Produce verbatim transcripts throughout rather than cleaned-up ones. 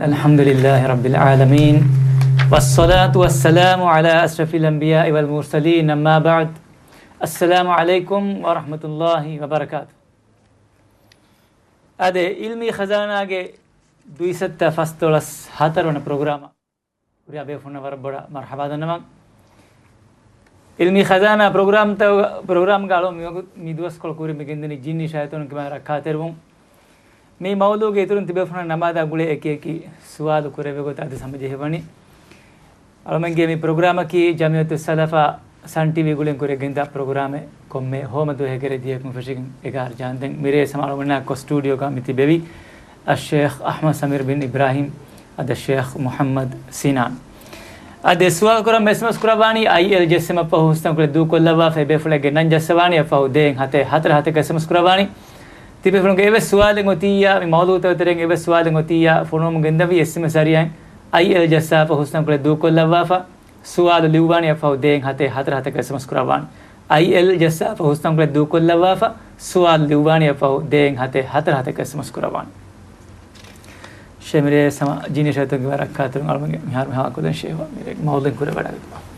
الحمد لله رب العالمين، والصلاة والسلام على أشرف الأنبياء والمرسلين، أما بعد. السلام عليكم ورحمة الله وبركاته. އާދެ، އިލްމީ ޚަޒާނާގެ ދުއިސައްތަ ފަސްދޮޅަސް ހަތަރުވަނަ ޕްރޮގްރާމަށް ހުރިހާ ބޭފުޅުންނަށް ވަރަށް ބޮޑަށް މަރުޙަބާ ދަންނަވަން. އިލްމީ ޚަޒާނާ ޕްރޮގްރާމްތައް، ޕްރޮގްރާމްގަ އަޅު މިވަގު-، މި ދުވަސްކޮޅު ކުރި މި ގެންދަނީ ޖިންނި ޝައިޠާނުން ކިބައިން ރައްކާތެރިވުން. މި މައުޟޫގެ އިތުރުން ތިބޭފުޅުން ނަމާދާ ގުޅޭ އެކި އެކި ސުވާލު ކުރެވޭ ގޮތަށް އަދި ހަމަޖެހިވަނީ. އަޅުމެންގެ މި ޕްރޮގްރާމަކީ ޖަމިއްޔަތުއްސަލަފާ ސަން ޓީވީ ގުޅިން ކުރި ގެންދާ ޕްރޮގްރާމެއް. ކޮންމެ ހޯމަ ދުވަހެއް ގެރެ ދިޔަކުން ފެށިގެން އެގާރަ ޖާންދެން މިރޭ ސަމާ އަޅުމެންނާ ކޮ ސްޓޫޑިއޯގަ މި ތިބެވި އައްޝޭޚް އަޙްމަދު ސަމީރު ބިން އިބްރާހީމް އަދަ ޝޭޚް މުޙައްމަދު ސިނާން. އަދި ސުވާލު ކުރަން އެސްއެމްއެސް ކުރައްވާނީ އައިއެލް ޖެއްސެމަށް ފަހު ހުސްނަން ކުޅެ ދޫކޮށްލައްވާފަ އެބޭފުޅެއްގެ ނަން ޖައްސަވާނީ އަށްފަހު ދޭއް ހަތެއް ހަތަރު ހަތެއް އެސްއެމްއެސް ކުރައްވާނީ. ތިބޭފުޅުންގެ އެވެސް ސުވާލެއް އޮތިއްޔާ، މި މައުޟޫއުތައް ތެރެއިން އެވެސް ސުވާލެއް އޮތިއްޔާ، ފޮނުވަމުން ގެންދަވީ އެސްއެމްއެސް ޒަރީއާއިން އައިއެލް ޖައްސާފަ ހުސްނަން ކުޅެ ދޫކޮށްލައްވާފަ. ސުވާލު ލިޔުއްވާނީ އަށްފަހު ދޭއް ހަތެއް ހަތަރު ހަތަކަށް އެސްއެމްއެސް ކުރައްވާނެ. އައިއެލް ޖައްސާފަ ހުސްނަން ކުޅެ ދޫކޮށްލައްވާފަ، ސުވާލު ލިޔުއްވާނީ އަށްފަހު ދޭއް ހަތެއް ހަތަރު ހަތަކަށް އެސްއެމްއެސް ކުރައްވާނެ. ޝޭޚް މިރޭ ސަމާ ޖިންނި ޝައިޠާނުން ކިބައިން ރައްކާތެރިވުން. އަޅުމެންގެ މިހާރު މި ހަވާލު ކޮށްލަން ޝޭޚް މިރޭ މައުޟޫއެއް ކުރެވަޑައިގަތުމަށް.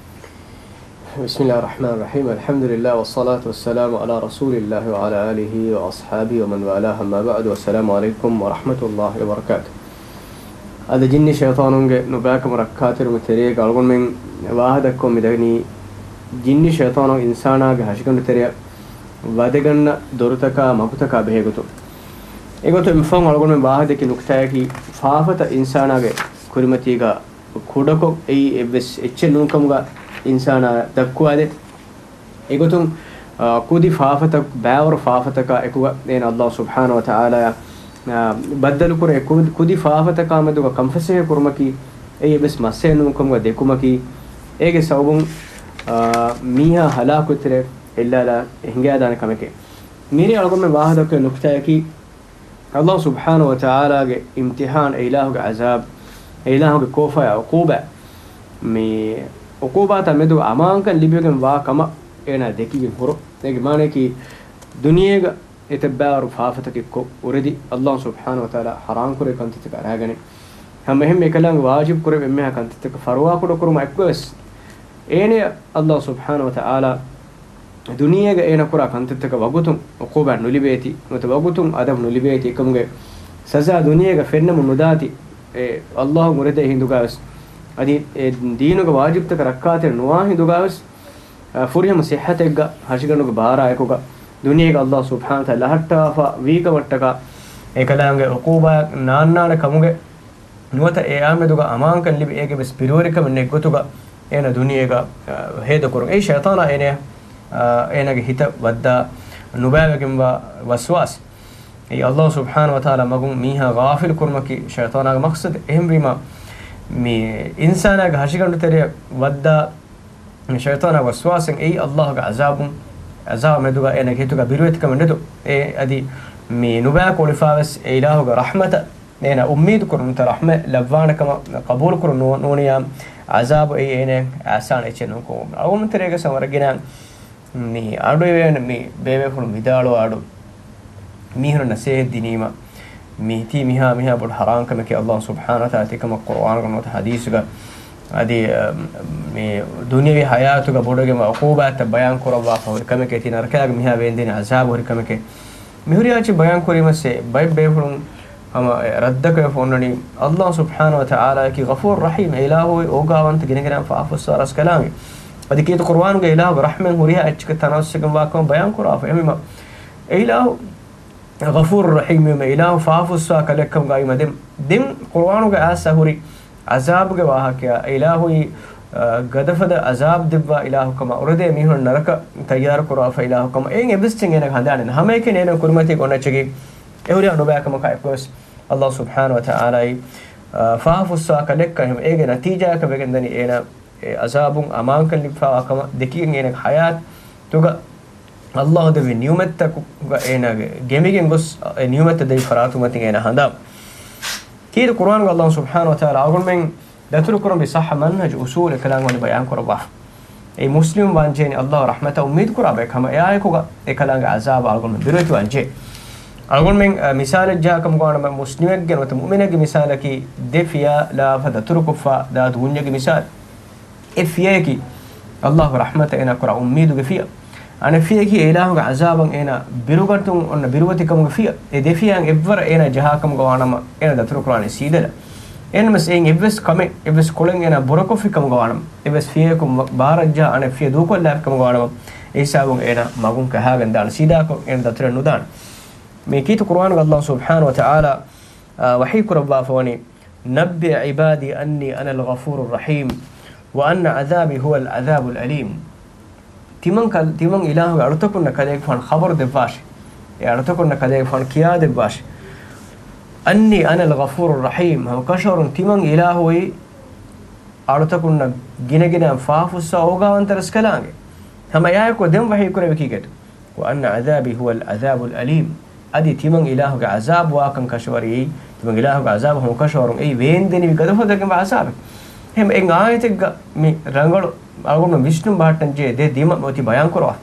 بسم الله الرحمن الرحيم. الحمد لله والصلاة والسلام على رسول الله وعلى آله وأصحابه ومن والاه، أما بعد، والسلام عليكم ورحمة الله وبركاته. އަދި ޖިންނި ޝައިޠާނުންގެ ނުބައިކަމު ރައްކާތެރިވުމުގެ ތެރޭގަ އަޅުގަނޑުމެން ވާހަކަ ދައްކަމުން މިދަނީ، ޖިންނި ޝައިޠާނުން އިންސާނާގެ ހަށިގަނޑު ތެރެއަށް ވަދެގަންނަ ދޮރުތަކާ މަގުތަކާ ބެހޭގޮތުން. އެގޮތުން އެއްފަހުން އަޅުގަނޑުމެން ވާހަކަ ދެއްކި ނުކުތާއަކީ، ފާފަތައް އިންސާނާގެ ކުރިމަތީގަ ކުޑަކޮށް އެއީ އެއްވެސް އެއްޗެއް ނޫންކަމުގަ އިންސާނާ ދައްކުވާދޭ. އެގޮތުން، އާ، ކުދި ފާފަތައް، ބައިވަރު ފާފަތަކާ އެކުގަ އޭނަ ﷲ ސުބްޙާނަހޫ ވަތަޢާލާއާ، އާ، ބައްދަލުކުރޭ. ކު-، ކުދި ފާފަތަކާ މެދުގަ ކަންފަސޭހަ ކުރުމަކީ، އެއީ އެއްވެސް މައްސަލައެއް ނޫންކަމުގަ ދެކުމަކީ، އޭގެ ސަބަބުން، އާ، މީހާ ހަލާކު ތެރެއަށް ހިނގާދާނެ ކަމެކޭ. މިރޭ އަޅުގަނޑުމެން ވާހަކަ ދައްކަން ނުކުތާއަކީ، ﷲ ސުބްޙާނަހޫ ވަތަޢާލާގެ އިމްތިޙާން، އެ އިލާހުގެ ޢަޒާބް، އެ އިލާހުގެ ކޯފާއާ ޢުޤޫބާ، މި ޢުޤޫބާތައް މެދު އަމާންކަން ލިބިގެން ވާ ކަމަށް އޭނާ ދެކިގެން ހުރުން. އޭގެ މާނައަކީ، ދުނިޔޭގަ އެތައްބައިވަރު ފާފަތަކެއްކޮށް އުރެދި، ﷲ ސުބްޙާނަހޫ ވަތަޢާލާ ޙަރާމްކުރެއްވި ކަންތައްތަކަށް އަރާގަނެ، ހަމައެހެންމެ އެކަލާނގެ ވާޖިބު ކުރެއްވި އެންމެހާ ކަންތައްތަކަށް ފަރުވާކުޑަކުރުމަށް އެއްކޮށްވެސް، އޭނަޔަށް ﷲ ސުބްޙާނަހޫ ވަތަޢާލާ ދުނިޔޭގަ އޭނަ ކުރާ ކަންތައްތަކަށް ވަގުތުން ޢުޤޫބާތް ނުލިބޭތީ، ނުވަތަ ވަގުތުން އަދަބު ނުލިބޭތީ، އެކަމުގެ ސަޒާ ދުނިޔޭގަ ފެންނަމުން ނުދާތީ، އެ ﷲ އުނގުރެދޭ ހިނދުގަވެސް، އަދި އެ ދީނުގެ ވާޖިބުތަކަށް ރައްކާތެރި ނުވާ ހިނދުގަވެސް، އަ، ފުރިހަމަ ޞިއްޙަތެއްގަ ހަށިގަނޑުގެ ބާރާއެކުގަ ދުނިޔޭގަ ﷲ ސުބްޙާނަހޫ ވަތަޢާލާ ލަހައްޓާފަ ވީކަމަށްޓަކާ، އެކަލާނގެ ޢުޤޫބާތް ނާންނާނެ ކަމުގެ ނުވަތަ އެއާމެދުގަ އަމާންކަން ލިބި އޭގެ ވެސް ބިރުވެރިކަމެއް ނެތްގޮތުގަ އޭނަ ދުނިޔޭގަ، އަ، ހޭދަކުރުން. އެއީ ޝައިޠާނާ އޭނަ، އަ، އޭނަގެ ހިތަށް ވައްދާ ނުބައިވެގެންވާ ވަސްވާސް. އެއީ ﷲ ސުބްޙާނަހޫ ވަތަޢާލާ މަގުން މީހާ ޣާފިލު ކުރުމަކީ ޝައިޠާނާގެ މަޤްޞަދު. އެހެންވީމަ، މި އިންސާނާގެ ހަށިގަނޑު ތެރެއަށް ވައްދާ ޝައިޠާނާ ވަސްވާސެއް އެއީ ﷲގެ ޢަޒާބުން، ޢަޒާބު މެދުގަ އޭނަގެ ހިތުގަ ބިރުވެތިކަމެއް ނެތު. އެ އަދި މި ނުބައިކޮޅިފާވެސް އެ އިލާހުގެ ރަޙްމަތަށް އޭނަ އުއްމީދު ކުރުންތަ ރަޙްމަތް ލައްވާނެ ކަމަށް ޤަބޫލު ކުރުން ނޫ-، ނޫނިޔާ ޢަޒާބު އެއީ އޭނަ އާސާން އެއްޗެއް ނޫންކަމުގަ. އަޅުގަނޑު ތެރޭގަ ސަމަރަގިނަ މި އަޑު އެވެން މި ބޭބޭފުޅުން ވިދާޅުވާ އަޑު، މީހުން ނަސޭހަތް ދިނީމަ، މި ތީ މިހާ މިހާ ބޮޑު ޙަރާން ކަމެކޭ. ﷲ ސުބްޙާނަހޫ ވަތަޢާލާ ތި ކަމަށް ޤުރުއާނުގަ ނުވަތަ ޙަދީޘުގަ އަދި، އަ، މި ދުނިޔަވީ ޙަޔާތުގަ ބޮޑުވެގެންވާ ޢުޤޫބާތްތައް ބަޔާން ކުރައްވާފަ ހުރި ކަމެކޭ. ތި ނަރަކައިގެ މިހާ ވޭންދެނި ޢަޒާބު ހުރި ކަމެކޭ. މި ހުރިހާ އެއްޗެއް ބަޔާން ކުރީމަސް ބައެއް ބޭފުޅުން ހަމަ ރައްދަކަށް އޮންނަނީ، ﷲ ސުބްޙާނަހޫ ވަތަޢާލާއަކީ ޣަފޫރު ރަޙީމް، އެ އިލާހު އޮގާވަންތަ ގިނަގިނަ ފާފަ ފުއްސާ ރަސްކަލާނގެ. އަދި ކީރިތި ޤުރުއާނުގަ އިލާހުގެ ރަޙްމަތް ހުރިހާ އެއްޗަކަށް ތަނަވަސްވެގެންވާ ކަމަށް ބަޔާން ކުރާފަ. އެހެންވީމަ، އެ އިލާހު ޣަފޫރު ރަޙީމް ވީމަ، އިލާހު ފާފަ ފުއްސާ ކަލެއްކަމުގައި މަދެން، ދެން ޤުރުއާނުގަ އައިސް ހުރި ޢަޒާބުގެ ވާހަކަޔާ، އެ އިލާހުއީ، އަ، ގަދަފަދަ ޢަޒާބު ދެއްވާ އިލާހު ކަމަށް، އުރެދޭ މީހުން ނަރަކަ ތައްޔާރު ކުރާފަ އިލާހު ކަމަށް، އެއިން އެއްވެސް އެއްޗެއް އޭނަގެ ހަނދާނެއް ނެތް. ހަމައެކަނި އޭނަ ކުރިމަތީގަ އޮންނަ އެއްޗަކީ، އެ ހުރިހާ ނުބައިކަމަކާ އެއްކޮށް ވެސް ﷲ ސުބްޙާނަހޫ ވަތަޢާލާއީ، އަ، ފާފަ ފުއްސާ ކަލެއްކަން އެހެން އޭގެ ނަތީޖާއަކަށް ވެގެންދަނީ އޭނަ އެ ޢަޒާބުން އަމާންކަން ލިބިފައިވާ ކަމަށް ދެކިގެން އޭނަގެ ޙަޔާތުގަ ﷲ ދެއްވި ނިޢުމަތްތަކުގަ އޭނާގެ ގެނބިގެން ގޮސް، އެ ނިޢުމަތްތައް ދެއްވި ފަރާތުން މަތިން އޭނާ ހަނދާން. ކީރި ޤުރުއާނުގަ ﷲ ސުބްޙާނަހޫ ވަތަޢާލާ އަޅުގަނޑުމެން ދަތުރު ކުރަންވީ ޞައްޙަ މަންހަޖު އުޞޫލު އެކަލާނގެ ވަނީ ބަޔާން ކުރައްވާފަ. އެއީ މުސްލިމް ވާންޖެހޭނީ ﷲ ރަޙްމަތަށް އުއްމީދު ކުރާ ބައެއް ކަމަށް، އެއާއެކުގަ އެކަލާނގެ ޢަޒާބަށް އަޅުގަނޑު ބިރުވެތިވާންޖެހޭ. އަޅުގަނޑުމެން، އަ، މިސާލެއް ޖަހާ ކަމުގަ ވާނަމަ، މުސްލިމެއްގެ ނުވަތަ މުއުމިނެއްގެ މިސާލަކީ، ދެ ފިޔާ ލާފަ ދަތުރުކޮށްފަ ދާ ދޫންޏެއްގެ މިސާލު. އެއް ފިޔައަކީ، އައްލާހު ރަޙްމަތަށް އޭނާ ކުރާ އުއްމީދުގެ ފިޔަ. އަނެއް ފިޔައަކީ، އެ އިލާހުގެ އަޒާބަށް އޭނާ ބިރުގަތުން އޮންނަ ބިރުވަތިކަމުގެ ފިޔަ. އެ ދެ ފިޔައިން އެއްވަރަށް އޭނާ ޖަހާ ކަމުގަ ވާނަމަ، އޭނާ ދަތުރުކުރާނީ ސީދަލަށް. އެހެންނަމަވެސް އެއިން އެއްވެސް ކަމެއް، އެއްވެސް ކޮޅެއް އޭނާ ބުރަކޮށްފި ކަމުގަ ވާނަމަ، އެއްވެސް ފިޔަޔަކު މަ-، ބާރަށްޖާ އަނެއް ފިޔަ ދޫކޮށްލާފި ކަމުގަ ވާނަމަ، އެ ހިސާބުން އޭނާ މަގުން ކަހާގެން ދާނެ. ސީދާކޮށް އޭނަ ދަތުރެއް ނުދާނެ. މި ކީރިތި ޤުރުއާނުގަ އައްލާހު ސުބްޙާނަހު ވަތަޢާލާ، އާ، ވަޙީ ކުރައްވާފަވަނީ، "نَبِّئْ عِبَادِي أَنِّي أَنَا الْغَفُورُ الرَّحِيمُ وَأَنَّ عَذَابِي هُوَ الْعَذَابُ الْأَلِيمُ." ތިމަން ކަ-، ތިމަން އިލާހުގެ އަޅުތަކުންނަށް ކަލޭގެފާނު ޚަބަރު ދެއްވާށި. އެ އަޅުތަކުންނަށް ކަލޭގެފާނު ކިޔާދެއްވާށި. "أَنِّي أَنَا الْغَفُورُ الرَّحِيمُ." ހަމަކަށަވަރުން ތިމަން އިލާހު އޮތް އަޅުތަކުންނަށް ގިނަގިނައިން ފާފުއްސަވާ އޯގާވަންތަ ރަސްކަލާނގެ. ހަމަ އެއާއެކު ދެން ވަޙީ ކުރެވި ކީކޭތޯ؟ "وَأَنَّ عَذَابِي هُوَ الْعَذَابُ الْأَلِيمُ." އަދި ތިމަން އިލާހުގެ ޢަޒާބު ވާކަން ކަށަވަރު އެއީ، ތިމަން އިލާހުގެ ޢަޒާބު ހަމަކަށަވަރުން އެއީ ވޭންދެނިވި ގަދަފުޅުތަކެއް ވާ ޢަޒާބެއް. އެހެން އެއް އާޔަތެއްގަ މި ރަނގަޅު އަޅުގަނޑު ވިސްނުން ބަހައްޓަން ޖެހޭ ދެ ދިމަ އޮތީ ބަޔާން ކުރަވާ.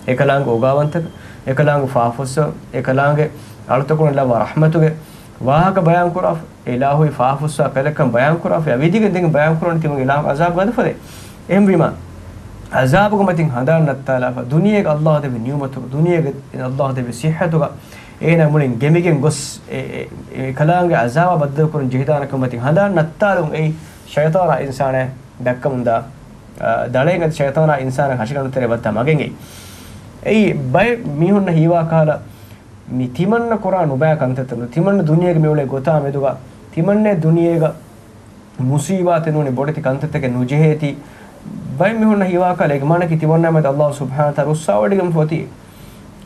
އެކަލާނގެ އޯގާވަންތަކަން، އެކަލާނގެ ފާފުއްސަ، އެކަލާނގެ އަޅުތަކުން ލައްވާ ރަޙްމަތުގެ ވާހަކަ ބަޔާން ކުރާފަ، އެ އިލާހުއި ފާފުއްސާ ކަލެކަން ބަޔާން ކުރާފަ، އެ ވިދިގެން ދެން ބަޔާން ކުރަން ތިމަން އިލާހު ޢަޒާބު ގަދަފަދޭ. އެހެންވީމާ، ޢަޒާބުގެ މަތިން ހަނދާން ނައްތާލާފަ، ދުނިޔޭގަ އައްލާހު ދެއްވި ނިޢުމަތު، ދުނިޔޭގަ އައްލާހު ދެއްވި ޞިއްޙަތުގަ އޭނާ މުޅިން ގެނބިގެން ގޮސް، އެ، އެ، އެ ކަލާނގެ ޢަޒާބާ ބައްދަލުކުރަން ޖެހިދާނެކަމަށް މަތިން ހަނދާން ނައްތާލުން އެއީ ޝައިޠާނާ އިންސާނާ ދައްކަމުންދާ، އާ، ދަޅައެއް އަދި ޝައިޠާނާ އިންސާނާ ހަށިގަނޑު ތެރެ ވައްދާ މަގެއް އެއީ. އެއީ ބައެއް މީހުންނަށް ހީވާ ކަހަލަ މި ތިމަންނަ ކުރާ ނުބައި ކަންތައްތައް ނޫން. ތިމަންނަ ދުނިޔޭގަ މި އުޅޭ ގޮތާ މެދުގަ، ތިމަންނަ ދުނިޔޭގަ މުޞީބާތެއް ނޫނީ ބޮޑެތި ކަންތައްތަކެއް ނުޖެހޭތީ. ބައެއް މީހުންނަށް ހީވާ ކަހަލަ އޭގެ މާނައަކީ ތިމަންނަ މެދު އައްލާހު ސުބްޙާނަހު ވަތަޢާލާ ރުއްސާވޮޑިގެން ފޮތީ.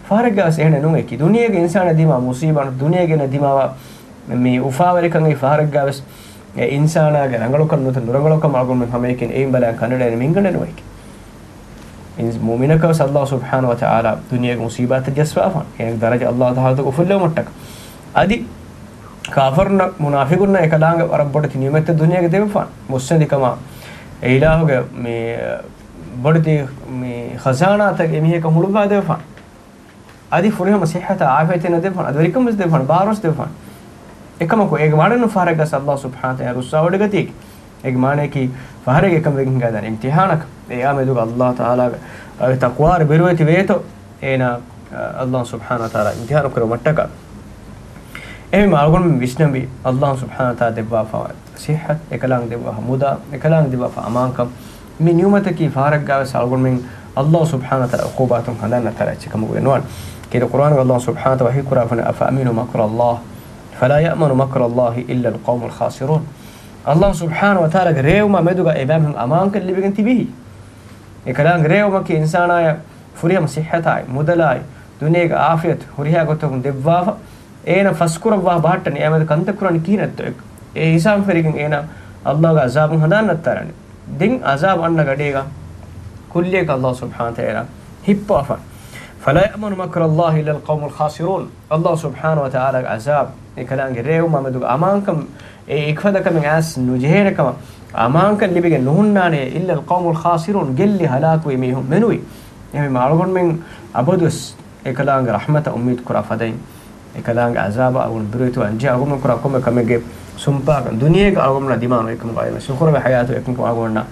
ފަހަރެއްގަވެސް އެހެނެއް ނޫން އެކި. ދުނިޔޭގެ އިންސާނާ ދިމާ މުޞީބާ، ދުނިޔޭގެ ދިމާވާ މި އުފާވެރިކަން އެއީ ފަހަރެއްގަވެސް އެ އިންސާނާގެ ރަނގަޅުކަން ނުވަތަ ނުރަނގަޅުކަމަށް އަޅުގަނޑުމެން ހަމައެކަނި އެއިން ބަލާން ކަނޑައެޅޭނެ މިންގަނޑެއް ނޫން އެކި. އިން-، މުއުމިނަކަށް ވެސް އައްލާހު ސުބްޙާނަހު ވަތަޢާލާ ދުނިޔޭގެ މުޞީބާތައް ޖައްސަވާފާނެ. އޭނާގެ ދަރަޖަ އައްލާހު ތަޢާލާ އުފުއްލެވުމަށްޓަކަ. އަދި ކާފަރުންނަށް، މުނާފިޤުންނަށް އެކަލާނގެ ވަރަށް ބޮޑެތި ނިޢުމަތްތައް ދުނިޔޭގަ ދެއްވާފާނެ. މުއްސަނދިކަމާ، އެ އިލާހުގެ މި ބޮޑެތި މި ޚަޒާނާތައް އެމީހަކަށް ހުޅުވާ ދެއްވާފާނެ. އަދި ފުރިހަމަ ޞިއްޙަތާ ޢާފިޔަތެއް ދެއްވާނެ. އަދި ވެރިކަން ވެސް ދެއްވާނެ. ބާރު ވެސް ދެއްވާނެ. އެކަމަކު އޭގެ މާނައެއް ނޫން ފަހަރެއްގަސް އައްލާހު ސުބްޙާނަހު ވަތަޢާލާ ރުއްސާވޮޑިގަތީކީ. އޭގެ މާނައަކީ ފަހަރެއްގެ އެކަން ވެގެން ހިނގާދާނެ އިމްތިޙާނަކަށް. އެއާ މެދުގަ އައްލާހު ތަޢާލާގެ ތަޤްވާއަށް ބިރުވެތި ވޭތޯ އޭނާ، އަ، އައްލާހު ސުބްޙާނަހު ވަތަޢާލާ އިމްތިޙާނު ކުރުމަށްޓަކާ. އެހެންވީމާ އަޅުގަނޑުމެން ވިސްނަންވީ އައްލާހު ސުބްޙާނަހު ވަތަޢާލާ ދެއްވާފަވާ ޞިއްޙަތު، އެކަލާނގެ ދެއްވާފަ މުދާ، އެކަލާނގެ ދެއްވާފަ އަމާންކަން، މި ނިޢުމަތަކީ ފަހަރެއްގަވެސް އަޅުގަނޑުމެން އައްލާހު ސުބްޙާނަހު ވަތަޢާލާ ޢުޤޫބާތުން ހަނދާން ނައްތާލާ އެއްޗެއް ކަމަކު ވެ ނުވާނެ. ކީރިތި ޤުރުއާނުގަ އައްލާހު ސުބްޙާނަހު ވަތަޢާލާ ވަޙީ ކުރާފަނެ، "أَفَأَمِنُوا مَكْرَ اللَّهِ فَلَا يَأْمَنُ مَكْرَ اللَّهِ إِلَّا الْقَوْمُ الْخَاسِرُونَ." އައްލާހު ސުބްޙާނަހު ވަތަޢާލާގެ ރޭވުމާ މެދުގަ އެބައިމީހުން އަމާންކަން ލިބިގެން ތިބީހީ. އެކަލާނގެ ރޭވުމަކީ އިންސާނާޔަށް ފުރިހަމަ ޞިއްޙަތާއި، މުދަލާއި، ދުނިޔޭގެ ޢާފިޔަތު ހުރިހާ ގޮތަކުން ދެއްވާފަ، އޭނަ ފަސްކުރައްވާ ބަހައްޓަނީ އެ މެދު ކަންތައް ކުރާނީ ކިހިނެއްތޯ؟ އެ ހިސާބުން ފެށިގެން އޭނަ އައްލާހުގެ ޢަޒާބުން ހަނދާން ނައްތާލާނީ. ދެން ޢަޒާބު އަންނަ ގަޑީގަ ކުއްލިއަކަށް އައްލާހު ސުބްޙާނަހު ވަތަޢާލާ ހިއްޕަވާފަ. "فَلَا يَأْمَنُ مَكْرَ اللَّهِ إِلَّا الْقَوْمُ الْخَاسِرُونَ." އައްލާހު ސުބްޙާނަހު ވަތަޢާލާގެ ޢަޒާބު، އެކަލާނގެ ރޭވުމާ މެދުގަ އަމާންކަން، އެ އެކަހަލަ ކަމެއް އައިސް ނުޖެހޭނެ ކަމަށް އަމާންކަން ލިބިގެން ނުހުންނާނެ، "إِلَّا الْقَوْمُ الْخَاسِرُونَ." ގެއްލި ހަލާކުވި މީހުން މެނުވީ. އެހެންވީމާ އަޅުގަނޑުމެން އަބަދުވެސް އެކަލާނގެ ރަޙްމަތަށް އުއްމީދު ކުރާ ފަދައިން، އެކަލާނގެ ޢަޒާބާ އަޅުގަނޑު ބިރުވެތިވާން ޖެހޭ އަޅުގަނޑުމެން ކުރާ ކޮންމެ ކަމެއްގެ ސުންޕާކަން ދުނިޔޭގަ އަޅުގަނޑުމެންނާ ދިމާނު އެކަމަކު އައި ސުޚުރަވެ ޙަޔާތު އެކަމަކު އަޅުގަނޑުމެންނަށް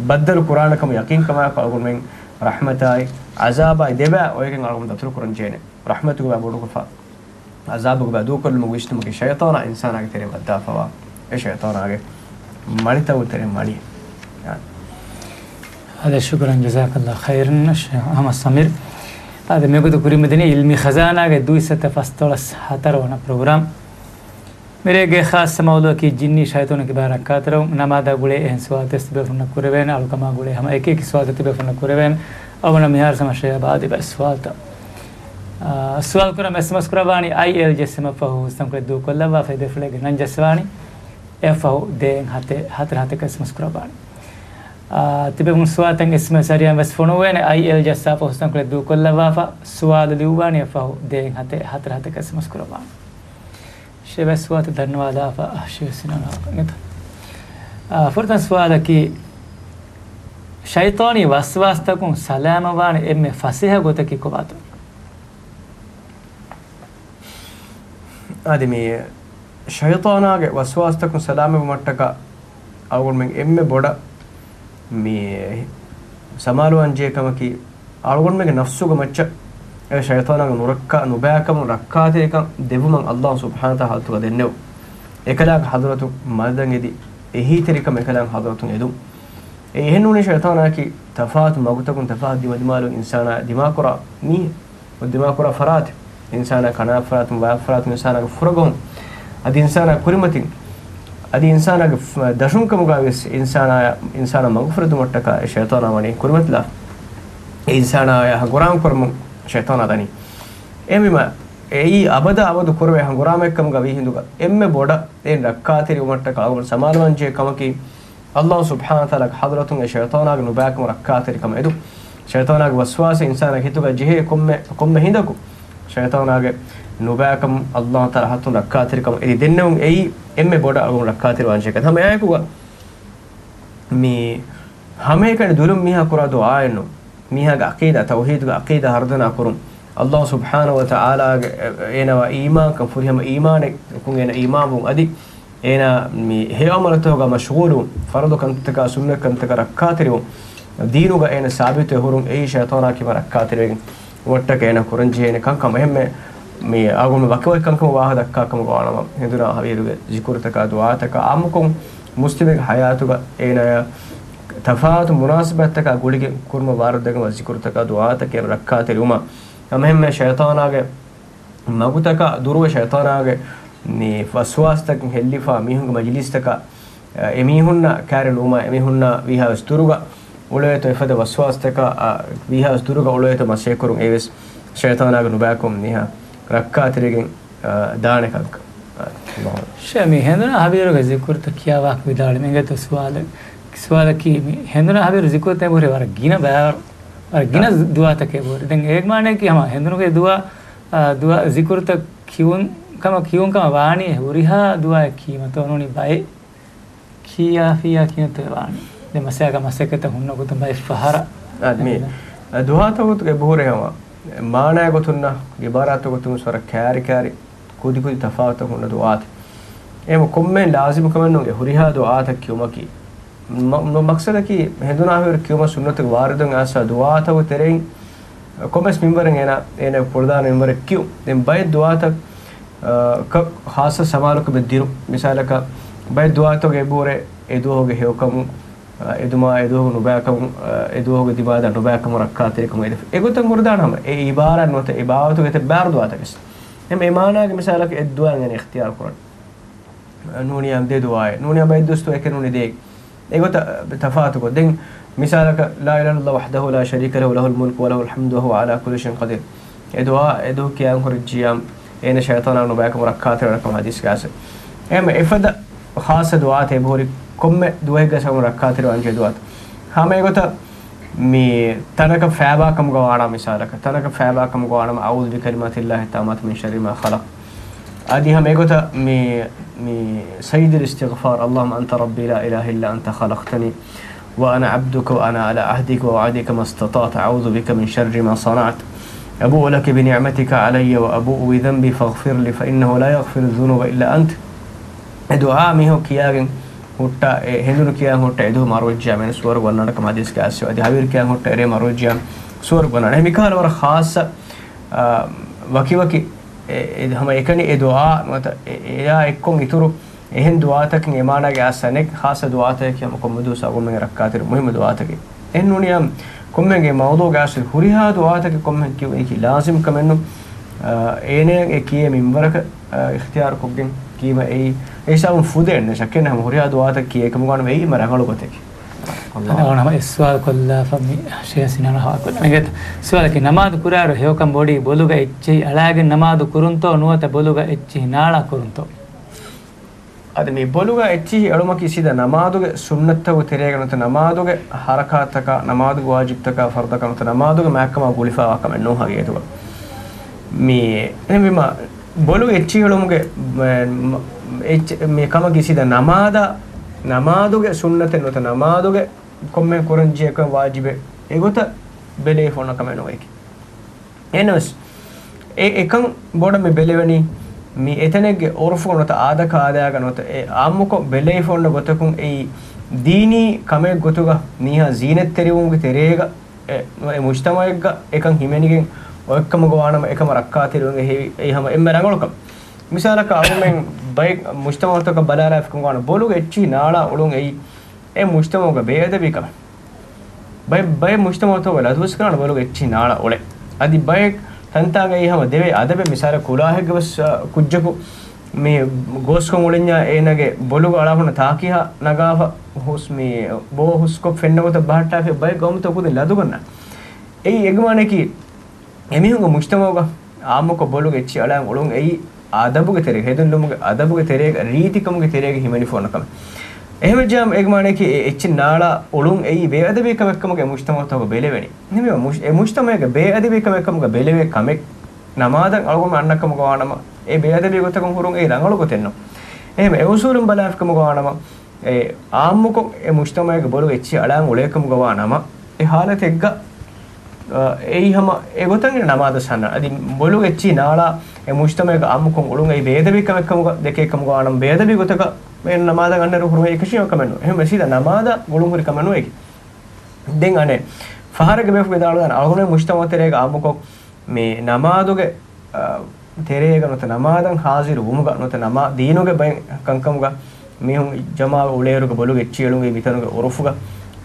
ބައްދަލު ކުރާނެ ކަމަށް ޔަޤީން ކަމާއެކު އަޅުގަނޑުމެން ރަޙްމަތާއި ޢަޒާބާއި ދެބައި އޮވެގެން އަޅުގަނޑު ދަތުރު ކުރަން ޖެހޭނެ. ރަޙްމަތުގެ ބައި ބޮޑުކޮށްފަ، ޢަޒާބުގެ ބައި ދޫކޮށްލުމަކު ވިސްނުމަކީ ޝައިޠާނާ އިންސާނާގެ ތެރެއިން ވައްދާފަވާ އެ ޝައިޠާނާގެ މަނިތައް ތެރެއިން މަނި. އާދެ، ޝުކުރަން، ޖަޒާކައްލާހު ޚައިރަން ޝޭޚް އަޙްމަދު ސަމީރު. އާދެ، މިވަގުތު ކުރިމަތިނީ ޢިލްމީ ޚަޒާނާގެ ދުއިސައްތަ ފަސްދޮޅަސް ހަތަރު ވަނަ ޕްރޮގްރާމް. މިރޭގެ ޚާއްޞަ މައުޟޫޢަކީ ޖިންނީ ޝައިޠާނުން ކިބައިން ރައްކާތެރިވުން. ނަމާދާ ގުޅޭ އެހެން ސުވާލުތައް ތިބޭފުޅުންނަށް ކުރެވޭނެ، އަޅުކަމާ ގުޅޭ ހަމަ އެކި އެކި ސުވާލުތައް ތިބޭފުޅުންނަށް ކުރެވޭނެ. އަޅުގަނޑަށް މިހާރު ހަމަ ޝޭހާބް އާދެ ބައެއް ސުވާލުތައް. އާ، ސުވާލު ކުރަން އެސްއެމްއެސް ކުރައްވާނީ އައިއެލް ޖެއްސުމަށްފަހު ހުސްނަންކޮޅެއް ދޫކޮށްލައްވާފަ އެބޭފުޅެއްގެ ނަން ޖައްސަވާނީ. އެއަށްފަހު ދޭއް ހަތެއް ހަތަރު ހަތަކަށް އެސްއެމްއެސް ކުރައްވާނެ. އާ، ތިބޭފުޅުން ސުވާލުތައް އެސްއެމްއެސް ޒަރީއާ ވެސް ފޮނުއްވޭނެ. އައިއެލް ޖައްސާފަ ހުސްނަންކޮޅެއް ދޫކޮށްލައްވާފަ ސުވާލު ލިޔުއްވާނީ އެއަށްފަހު ދޭއް ހަތެއް ހަތަރު ހަތަކަށް އެސްއެމްއެސް ކުރައްވާނެ. ޝޭވެސް ސުވާލުތައް ދަންނަވާލާފަ، ޝޭވެސް ސިނާނާ ނިތަ. އާ، ފުރަތަމަ ސުވާލަކީ، ޝައިޠާނީ ވަސްވާސްތަކުން ސަލާމަތްވާނެ އެންމެ ފަސޭހަ ގޮތަކީ ކޮބާތޯ؟ އަދި މި ޝައިޠާނާގެ ވަސްވާސްތަކުން ސަލާމަތްވުމަށްޓަކާ އަޅުގަނޑުމެން އެންމެ ބޮޑަށް މި ސަމާލުވާންޖެހޭ ކަމަކީ، އަޅުގަނޑުމެންގެ ނަފްސުގެ މައްޗަށް އެ ޝައިޠާނާގެ ނުރައްކާ ނުބައިކަމުން ރައްކާތެރިކަން ދެއްވުމަށް ﷲ ސުބްޙާނަހޫ ވަތަޢާލާ ޙަޟްރަތުގަ ދެންނެވު. އެކަލާނގެ ޙަޟްރަތު މަދަދަށް އެދި، އެހީތެރިކަން އެކަލާނގެ ޙަޟްރަތުން އެދުން. އެ އެހެންނޫނީ ޝައިޠާނާއަކީ ތަފާތު މަގުތަކުން ތަފާތު ދިމަދިމާލުން އިންސާނާ ދިމާކުރާ މީހެއް. ދިމާކުރާ ފަރާތެއް، އިންސާނާ ކަނާ ފަރާތުން ވާ ފަރާތުން އިންސާނާގެ ފުރަގަހުން، އަދި އިންސާނާ ކުރިމަތިން، އަދި އިންސާނާގެ ފް-، ދަށުން ކަމުގަ ވެސް އިންސާނާ، އިންސާނާ މަގުފުރެދުމަށްޓަކާ އެ ޝައިޠާނާ ވަނީ ކުރިމަތިލާ. އެ އިންސާނާއާ ހަނގުރާމަ ކުރަމުން ޝައިޠާނާ ދަނީ. އެހެންވީމަ، އެއީ އަބަދާ އަބަދު ކުރެވޭ ހަނގުރާމައެއްކަމުގަ ވީ ހިނދުގަ، އެންމެ ބޮޑަށް އެ ރައްކާތެރިވުމަށްޓަކާ އަޅުގަނޑު ސަމާލުވާންޖެހޭ ކަމަކީ، ﷲ ސުބްޙާނަހޫ ވަތަޢާލާގެ ޙަޟްރަތުން އެ ޝައިޠާނާގެ ނުބައިކަމުން ރައްކާތެރިކަމަށް އެދުން. ޝައިޠާނާގެ ވަސްވާސް އިންސާނާގެ ހިތުގަ ޖެހޭ ކޮންމެ، ކޮންމެ ހިނދަކު ޝައިޠާނާގެ ނުބައިކަމުން ﷲ ތަޢާލާ ޙަޟްރަތުން ރައްކާތެރިކަމަށް އެދި ދެންނެވުން. އެއީ އެންމެ ބޮޑަށް އަޅުގަނޑު ރައްކާތެރިވާންޖެހޭ ކަން. ހަމައެއާއެކުގަ މި ހަމައެކަނި ދުލުން މީހާ ކުރާ ދުޢާއެއްނު. މީހާގެ ޢަޤީދާ، ތައުޙީދުގެ ޢަޤީދާ ހަރުދަނާ ކުރުން. ﷲ ސުބްޙާނަހޫ ވަތަޢާލާގެ އޭނާ އީމާންކަން، ފުރިހަމަ އީމާނެއް ކުން އޭނާ އީމާންވުން. އަދި އޭނާ މި ހެޔޮ ޢަމަލުތަކުގަ މަޝްޣޫލުވުން، ފަރުޟު ކަންތަކާ ސުންނަތް ކަންތަކަށް ރައްކާތެރިވުން، ދީނުގަ އޭނަ ސާބިތުވެ ހުރުން. އެއީ ޝައިޠާނާ ކީމަ ރައްކާތެރިވެގެން ވައްޓަކަ އޭނަ ކުރަންޖެހޭނެ ކަންކަމަށް. އެހެންމެ މި އަޅުގަނޑު ވަކިވަކި ކަންކަމަށް ވާހަކަ ދައްކާ ކަމުގަ ވާނަމަ، ހެނދުނާ ހަވީރުގެ ޒިކުރުތަކާ ދުޢާތަކާ އާއްމުކޮށް މުސްލިމެއްގެ ޙަޔާތުގަ އޭނާޔާ ތަފާތު މުނާސަބަތްތަކާ ގުޅިގެން ކުރުމަށް ވާރުދަގަން ޒިކުރުތަކާ ދުޢާތަކެއް ރައްކާތެރިވުމަށް. ހަމައެހެންމެ ޝައިޠާނާގެ މަގުތަކާ ދުރުވެ، ޝައިޠާނާގެ މި ވަސްވާސްތަކުން ހެއްލިފާ މީހުންގެ މަޖިލީސްތަކަށް، އެ، އެމީހުންނަ ކާރި ނުވުމަށް، އެމީހުންނަށް ވީހާވެސް ދުރުގަ އުޅޭތޯ އެފަދަ ވަސްވާސްތަކާ، އާ، ވީހާވެސް ދުރުގަ އުޅޭތޯ މަސޭކުރުން އެއީވެސް ޝައިޠާނާގެ ނުބައިކަމުން މީހާ ރައްކާތެރިގެން، އާ، ދާނެ ކަންކަން. އާ، ޝޭ، މި ހެނދުނާ ހަވީރުގެ ޒިކުރުތައް ކިޔާ ވާހަކަ ވިދާޅުވީމަ އިނގޭތޯ ސުވާލެއް. ސުވާލަކީ މި ހެނދުނާ ހަވީރު ޒިކުރުތައް އެބަހުރި ވަރަށް ގިނަ ބައިވަރު، ވަރަށް ގިނަ އާ. ދުޢާތަކެއް އެބަހުރި. ދެން އޭގެ މާނައަކީ ހަމަ ހެނދުނުގެ ދުޢާ، އާ، ދުޢާ ޒިކުރުތައް ކިޔުން ކަމަށް ކިޔުން ކަމަށް ވާނީ ހުރިހާ ދުޢާއެއް ކީމަތޯ ނޫނީ ބައެއް ކިޔާފިއްޔާ ކިޔަންތޯ ވާނީ. ދެން މަސައްކަތް މަސައްކަތްތައް ހުންނަ ގޮތުން ބައެއް ފަހަރަށް. އަދި މި ދުޢާތަކުގެ ބުހުރޭ ހަމަ މާނައިގެ ގޮތުން ނާ އިބާރާތުގެ ގޮތުން ވަރަށް ކާރި ކާރި ކުދި ކުދި ތަފާތު ހުންނަ ދުޢާތައް. އެހެން ކޮންމެ ލާޒިމު ކަމެއް ނޫން އެ ހުރިހާ ދުޢާތައް ކިޔުމަކީ. މަ-، މަ-، މަޤްޞަދަކީ ހެނދުނާ ހަވީރު ކިޔުމަށް ސުންނަތުގެ ވާރިދުން އައިސްފަ ދުޢާތަކުގެ ތެރެއިން ކޮންމެސް މިންވަރެއް އޭނާ، އޭނާ ފުރުދާނަ މިންވަރެއް ކިޔުން. ދެން ބައެއް ދުޢާތައް، އަ، ކަ-، ޚާއްޞަ ސަމާލުކަމެއް ދިނުން. މިސާލަކަށް ބައެއް ދުޢާތަކުގެ އެބަހުރޭ އެ ދުވަހުގެ ހެޔޮކަމުން، އަ، އެދުމާ އެ ދުވަހުގެ ނުބައިކަމުން، އަ، އެ ދުވަހުގެ ދިމާލާ ނުބައިކަމުން ރައްކާތެރިކަމުން އެދެ-، އެގޮތަށް ހުރިދާނެ ހަމަ އެ އިބާރާތް ނުވަތަ އެ ބާވަތުގެ އެތައް ބާރު ދުޢާތަކެސް. އެހެން އެ މާނާގެ މިސާލަކަށް އެއްދުޢާއެއް އިޚްތިޔާރު ކުރަން. ނޫނިޔާ ދެ ދުޢާއެއް. ނޫނިޔާ ބައެއް ދުވަސް ދުޢާ އެކެއް ނޫނީ ދޭ. އެގޮތަށް ތަފާތުކޮށް. ދެން މިސާލަކަށް، لا إله إلا الله وحده لا شريك له، له الملك وله الحمد وهو على كل شيء قدير. އެ ދުޢާ، އެ ދުވަހު ކިޔާން ހުރިއްޖިޔާ، އޭނަ ޝައިޠާނާ ނުބައިކަމު ރައްކާތެރިވާނެ ކަމަށް ޙަދީޘްގައި އައިސް. އެހެން އެފަދަ ޚާއްޞަ ދުޢާތައް އެބަހުރި ކޮންމެ ދުވަހެއްގަ ސަމު ރައްކާތެރިވާން ޖެހޭ ދުޢާތައް. ހަމަ އެގޮތަށް މި ތަނަކަށް ފައިބާ ކަމުގަ ވާނަމަ މިސާލަކަށް، ތަނަކަށް ފައިބާ ކަމުގަ ވާނަމަ، أعوذ بكلمات الله التامات من شر ما خلق. އަދި ހަމަ އެގޮތަށް މި، މި سيد الاستغفار، اللهم أنت ربي لا إله إلا أنت خلقتني وأنا عبدك وأنا على عهدك ووعدك ما استطعت، أعوذ بك من شر ما صنعت، أبوء لك بنعمتك علي وأبوء بذنبي فاغفر لي فإنه لا يغفر الذنوب إلا أنت. އެ ދުޢާ މީހުން ކިޔާގެން ހުއްޓާ، އެ ހެނދުނު ކިޔާ ހުއްޓާ އެ ދުވަހު މަރުވެއްޖިޔާ މެން ސުވަރުގެ ވަންނާނެ ކަމަށް ޙަދީޘްގައި އައިސް. އަދި ހަވީރު ކިޔާ ހުއްޓާ އެރޭ މަރުވެއްޖިޔާ ސުވަރުގެ ވަންނާނެ. އެ މިކަހަލަ ވަރަށް ޚާއްޞަ، އާ، ވަކިވަކި އެ، އެ، ހަމަ އެކަނި އެ ދުޢާ ނުވަތަ އެ، އެއާ އެއްކޮށް އިތުރު އެހެން ދުޢާތަކެއް އެ މާނާގެ އަސް އަނެއް ޚާއްޞަ ދުޢާތަކެއް ހަމަ ކޮންމެ ދުވަސް އަޅުގަނޑުމެން ރައްކާތެރި މުހިއްމު ދުޢާތަކެއް. އެހެން ނޫނިޔާ ކޮންމެގެ މައުޟޫޢުގެ އަސްލު ހުރިހާ ދުޢާތަކެއް ކޮންމެހެން ކިޔުނީކީ ލާޒިމް ކަމެއްނު، އާ، އޭނައަށް އެ ކިޔޭ މިންވަރަކަށް، އާ، އިޚްތިޔާރު ކޮށްގެން ކީމަ އެއީ، އެ ހިސާބުން ފުދޭނެ ޝައްކެއް ނެތް ހަމަ ހުރިހާ ދުޢާތަކެއް ކިޔޭ ކަމުގަ ވާނަމަ އެއީ މަ ރަނގަޅު ގޮތެކޭ. އަދި އަޅުގަނޑު ހަމަ އެއް ސުވާލު ކޮށްލާފަ މި ޝޭޚް ސިނާނަ ހަވާލުކޮށްލަން. އިނގޭތަ؟ ސުވާލަކީ، ނަމާދު ކުރާއިރު ހެޔޮކަން ބޮޑީ ބޮލުގަ އެއްޗެހި އަޅާގެން ނަމާދު ކުރުންތޯ ނުވަތަ ބޮލުގަ އެއްޗެހި ނާޅާ ކުރުންތޯ؟ އަދި މި ބޮލުގަ އެއްޗެހި އެޅުމަކީ ސީދާ ނަމާދުގެ ސުންނަތްތަކުގެ ތެރޭގަ ނުވަތަ ނަމާދުގެ ހަރަކާތްތަކާ، ނަމާދުގެ ވާޖިބްތަކާ، ފަރުޟަކާ ނުވަތަ ނަމާދުގެ މާތްކަމާ ގުޅިފައިވާ ކަމެއް ނޫން ހަގީގަތުގަ. މި، އެހެންވީމަ، ބޮލުގެ އެއްޗެހި އެޅުމުގެ، މ-، މ-، އެއްޗެ-، މި ކަމަކީ ސީދާ ނަމާދާ، ނަމާދުގެ ސުންނަތެއް ނުވަތަ ނަމާދުގެ ކޮންމެ ކުރަންޖެހޭ ކަމެއް ވާޖިބެއް އެގޮތަށް ބެލެވިފަ އޮންނަ ކަމެއް ނޫން އެކި. އެހެނަސް، އެ އެކަން ބޮޑަށް މި ބެލެވެނީ، މި އެތަނެއްގެ އުރުފުގަ ނުވަތަ އާދަކާދައިގަ ނުވަތަ އެ އާއްމުކޮށް ބެލެވިފަ އޮންނަ ގޮތަކުން އެއީ ދީނީ ކަމެއް ގޮތުގަ މީހާ ޒީނަތްތެރިވުމުގެ ތެރޭގަ އެ، އެ މުޖްތަމަޢެއްގަ އެކަން ހިމެނިގެން އޮތްކަމުގަ ވާނަމަ އެކަމަށް ރައްކާތެރިވުމުގެ ހެވި އެއީ ހަމަ އެންމެ ރަނގަޅު ކަމެއް. މިސާލަކަށް އަޅުމެން ބައެއް މުޖްތަމަޢުތަކަށް ބަލާލާފިކަމުގަ ވާނަމަ ބޮލުގެ އެއްޗިހި ނާޅާ އުޅުން އެއީ އެ މުޖްތަމަޢުގަ ބޭއަދަބީ ކަމެއް. ބައެއް، ބައެއް މުޖްތަމަޢުތަކުގަ ލަދުވެސް ކުރާނެ ބޮލުގެ އެއްޗިހި ނާޅާ އުޅެން. އަދި ބައެއް ތަންތާނގައި ހަމަ ދެވޭ އަދަބެއް މިސާލަކަށް ކުލާހެއްގެ ވެސް، އަ، ކުއްޖަކު މި ގޯސްކޮށް އުޅެންޏާ އޭނާގެ ބޮލުގަ އަޅާފަ ހުންނަ ތާކީހާ ނަގާފަ ހުސް މި ބޯ ހުސްކޮށް ފެންނަ ގޮތަށް ބަހައްޓާފި ބައެއް ގައުމުތަކު ކުދިން ލަދުގަންނަ. އެއީ އޭގެ މާނައަކީ އެމީހުންގެ މުޖްތަމަޢުގަ އާއްމުކޮށް ބޮލުގެ އެއްޗިހި އަޅާން އުޅުން އެއީ އަދަބުގެ ތެރޭގަ، ހެދުންލުމުގެ އަދަބުގެ ތެރޭގަ، ރީތިކަމުގެ ތެރޭގަ ހިމެނިފަ އޮންނަ ކަމެއް. އެހެންވެއްޖެއްޔާމު އޭގެ މާނައަކީ އެ އެއްޗިހި ނާޅާ އުޅުން އެއީ ބޭއަދަބީ ކަމެއް ކަމުގަ އެ މުޖްތަމަޢުތަކުގަ ބެލެވެނީ. އެހެންވީމަ މުޖް-، އެ މުޖްތަމަޢުގެ ބޭއަދަބީ ކަމެއް ކަމުގަ ބެލެވޭ ކަމެއް ނަމާދަށް އަޅުގަނޑުމެން އަންނަ ކަމުގަ ވާނަމަ، އެ ބޭއަދަބީ ގޮތަކުން ހުރުން އެއީ ރަނގަޅު ގޮތެއް ނޫން. އެހެންވެ، އެ އުސޫލުން ބަލާފި ކަމުގަ ވާނަމަ، އެ އާއްމުކޮށް އެ މުޖްތަމަޢުގެ ބޮލުގެ އެއްޗިހި އަޅާން އުޅޭ ކަމުގަ ވާ ނަމަ، އެ ހާލަތެއްގަ، އަ، އެއީ ހަމަ އެގޮތަށް އެ ނަމާދަށް ހަންނަ. އަދި ބޮލުގެ އެއްޗިހި ނާޅާ އެ މުޖްތަމަޢުގަ އާއްމުކޮށް އުޅުން އެއީ ބޭއަދަބީ ކަމެއް ކަމުގަ ދެކޭ ކަމުގަ ވާ ނަމަ، ބޭއަދަބީ ގޮތަކަށް އެ ނަމާދަށް އަންނައިރު ހުރުމޭ އެކަށީ ކަމެއް ނޫން. އެހެންވެ ސީދާ ނަމާދަށް ގުޅުން ހުރި ކަމެއް ނޫން އެކި. ދެން އަނެއް ފަހަރެއްގެ ބޭފުޅުން ވިދާޅުވާނެ އަޅުގަނޑު މުޖްތަމަޢު ތެރޭގަ އާއްމުކޮށް މި ނަމާދުގެ، އަ، ތެރޭގަ ނުވަތަ ނަމާދަށް ހާޒިރު ވުމުގަ ނުވަތަ ނަމާ-، ދީނުގެ ބައެއް ކަންކަމުގަ މީހުން ޖަމާވެ އުޅޭއިރުގަ ބޮލުގެ އެއްޗިހި އެޅުން އެއީ މިތަނުގެ އުރުފުގަ،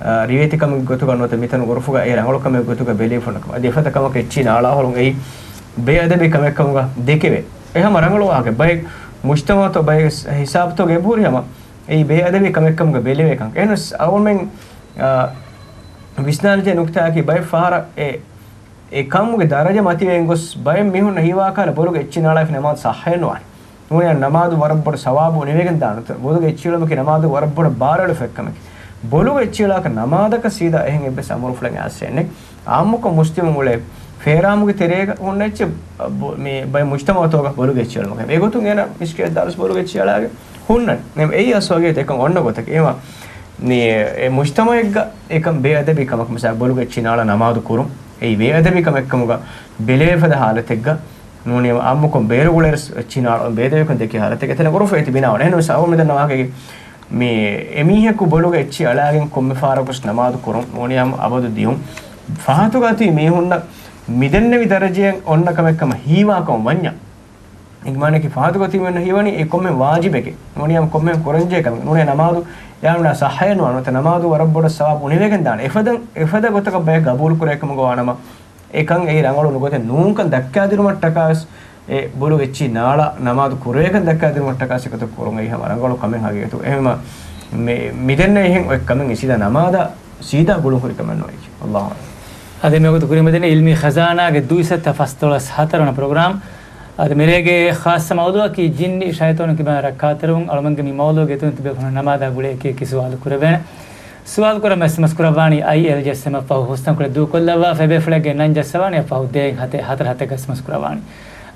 އަ، ރިވެތިކަމެއްގެ ގޮތުގަ ނުވަތަ މިތަނުގެ އުރުފުގަ އެ ރަނގަޅު ކަމެއްގެ ގޮތުގަ ބެލެވިފަ އޮންނަ ކަމެއް. އަދި އެފަދަ ކަމަކަށް އެއްޗިހި ނާޅާ އުޅުން އެއީ ބޭއަދަބީ ކަމެއް ކަމުގަ ދެކެވޭ. އެ ހަމަ ރަނގަޅު ވާހަކަ. ބައެއް މުޖްތަމަޢުތައް ބައެއް ހިސާބުތަކުގަ އެބަހުރި ހަމަ އެއީ ބޭއަދަބީ ކަމެއް ކަމުގަ ބެލެވޭ ކަން. އެހެނަސް އަޅުގަނޑުމެން، އަ، ވިސްނާލަންޖެހޭ ނުކުތާއަކީ ބައެއް ފަހަރަށް އެ އެ ކަމުގެ ދަރަޖަ މަތިވެގެން ގޮސް، ބައެއް މީހުންނަށް ހީވާ ކަހަލަ ބޮލުގެ އެއްޗިހި ނާޅާފި ނަމާދު ޞައްޙައެއް ނުވާނެ. ނޫނީ ނަމާދު ވަރަށް ބޮޑު ސަވާބު އުނިވެގެން ދާނެ. ބޮލުގެ އެއްޗިހި އުޅުމަކީ ނަމާދު ވަރަށް ބޮޑަށް ބާރުއެޅިފަ އެއްކަމެކޭ. ބޮލުގެ އެއްޗިހި އުޅާކަށް ނަމާދަކަށް ސީދާ އެހެން އެއްވެސް އަމުރުފުޅެއް އައިސް އެއްނެތް. އާއްމުކޮށް މުސްލިމުން އުޅޭ ފޭރާމުގެ ތެރޭގަ ހުންނަ އެއްޗެއް، ބޮ-، މި ބައެއް މުޖްތަމަޢުތަކުގަ ބޮލުގެ އެއްޗިހި އުޅުމަކީ. އެގޮތުން އޭނަ މިސްކިތަށް ދާއިރުވެސް ބޮލުގެ އެއްޗިހި އަޅާގެން ހުންނަނީ. އެއީ އަސްލު ހަގީގަތަށް އެކަން އޮންނަ ގޮތަކީ. އެހެންވީމަ މި އެ މުޖްތަމަޢެއްގަ އެކަން ބޭއަދަބީ ކަމަކަށް މިސާލަކަށް ބޮލުގެ އެއްޗިހި ނާޅާ ނަމާދު ކުރުން އެއީ ބޭއަދަބީ ކަމެއް ކަމުގަ ބެލެވޭ ފަދަ ހާލަތެއްގަ ނޫނީ އާއްމުކޮށް ބޭރުގަ އުޅޭއިރުވެސް އެއްޗިހި ނާޅާ ބޭއަދަބީކަން ދެކޭ ހާލަތެއް އެތަނަށް އުރުފަށް އެތި ބިނާވާނެ. އެހެންވެސް އަޅުގަނޑު މި ދަންނަ ވާހަކައަކީ މި އެމީހަކު ބޮލުގެ އެއްޗިހި އަޅާގެން ކޮންމެ ފަހަރަކުވެސް ނަމާދު ކުރުން ނޫނީ އަބަދު ދިޔުން. ފަހަތުގަ އޮތީ މީހުންނަށް މިދެންނެވި ދަރަޖައެއް އޮންނަ ކަމެއް ކަމަށް ހީވާކަމަށް ވަންޏާ، އޭގެ މާނައަކީ ފަހަތުގަ ތިބެން ހީވަނީ އެ ކޮންމެ ވާޖިބެކޭ. ނޫނީ ކޮންމެ ކުރަންޖެހޭ ކަމެއް. ނޫނީ ނަމާދު ޔާމްނާ ޞައްޙައެއް ނުވާނެ. ނުވަތަ ނަމާދު ވަރަށް ބޮޑަށް ސަވާބު އުނިވެގެން ދާނެ. އެފަދަ، އެފަދަ ގޮތަކަށް ބައެއް ގަބޫލު ކުރޭ ކަމުގަ ވާނަމަ، އެކަން އެއީ ރަނގަޅު ނުގޮތެއް ނޫންކަން ދައްކާދިނުމަށްޓަކާވެސް އެ ބޮލުގެ އެއްޗިހި ނާޅާ ނަމާދު ކުރެވޭކަން ދައްކާދިނުމަށްޓަކާ ސިކަތު ކުރުން އެއީ ހަމަ ރަނގަޅު ކަމެއް ހަގީގަތު. އެހެންވީމަ މި، މިދެންނެވި އެހެން އޮތް ކަމެއް އެ ސީދާ ނަމާދަށް ސީދާ ގުޅުން ހުރި ކަމެއް ނޫން އެއީ. އައްލާހު އަޢްލަމް. އަދި މިވަގުތު ކުރިމަތިން ޢިލްމީ ޚަޒާނާގެ ދުއިސައްތަ ފަސްދޮޅަސް ހަތަރުވަނަ ޕްރޮގްރާމް. އަދި މިރޭގެ ޚާއްޞަ މައުޟޫޢަކީ ޖިންނި ޝައިޠާނުން ކިބައިން ރައްކާތެރިވުން. އަޅުމެންގެ މި މައުޟޫޢުގެ އިތުރުން ތިބޭފުޅުންނަށް ނަމާދާ ގުޅޭ އެކި އެކި ސުވާލު ކުރެވޭނެ. ސުވާލު ކުރަން އެސްއެމްއެސް ކުރައްވާނީ އައިއެލް ޖެއްސެމެ ފަހު ހުސްނަން ކުޅެ ދޫކޮށްލައްވާފަ އެބޭފުޅެއްގެ ނަން ޖައްސަވާނީ ފަހު ދޭއް ހަތެއް ހަތަރު ހަތެއްގަ އެސްއެމްއެސް ކުރައްވާނީ.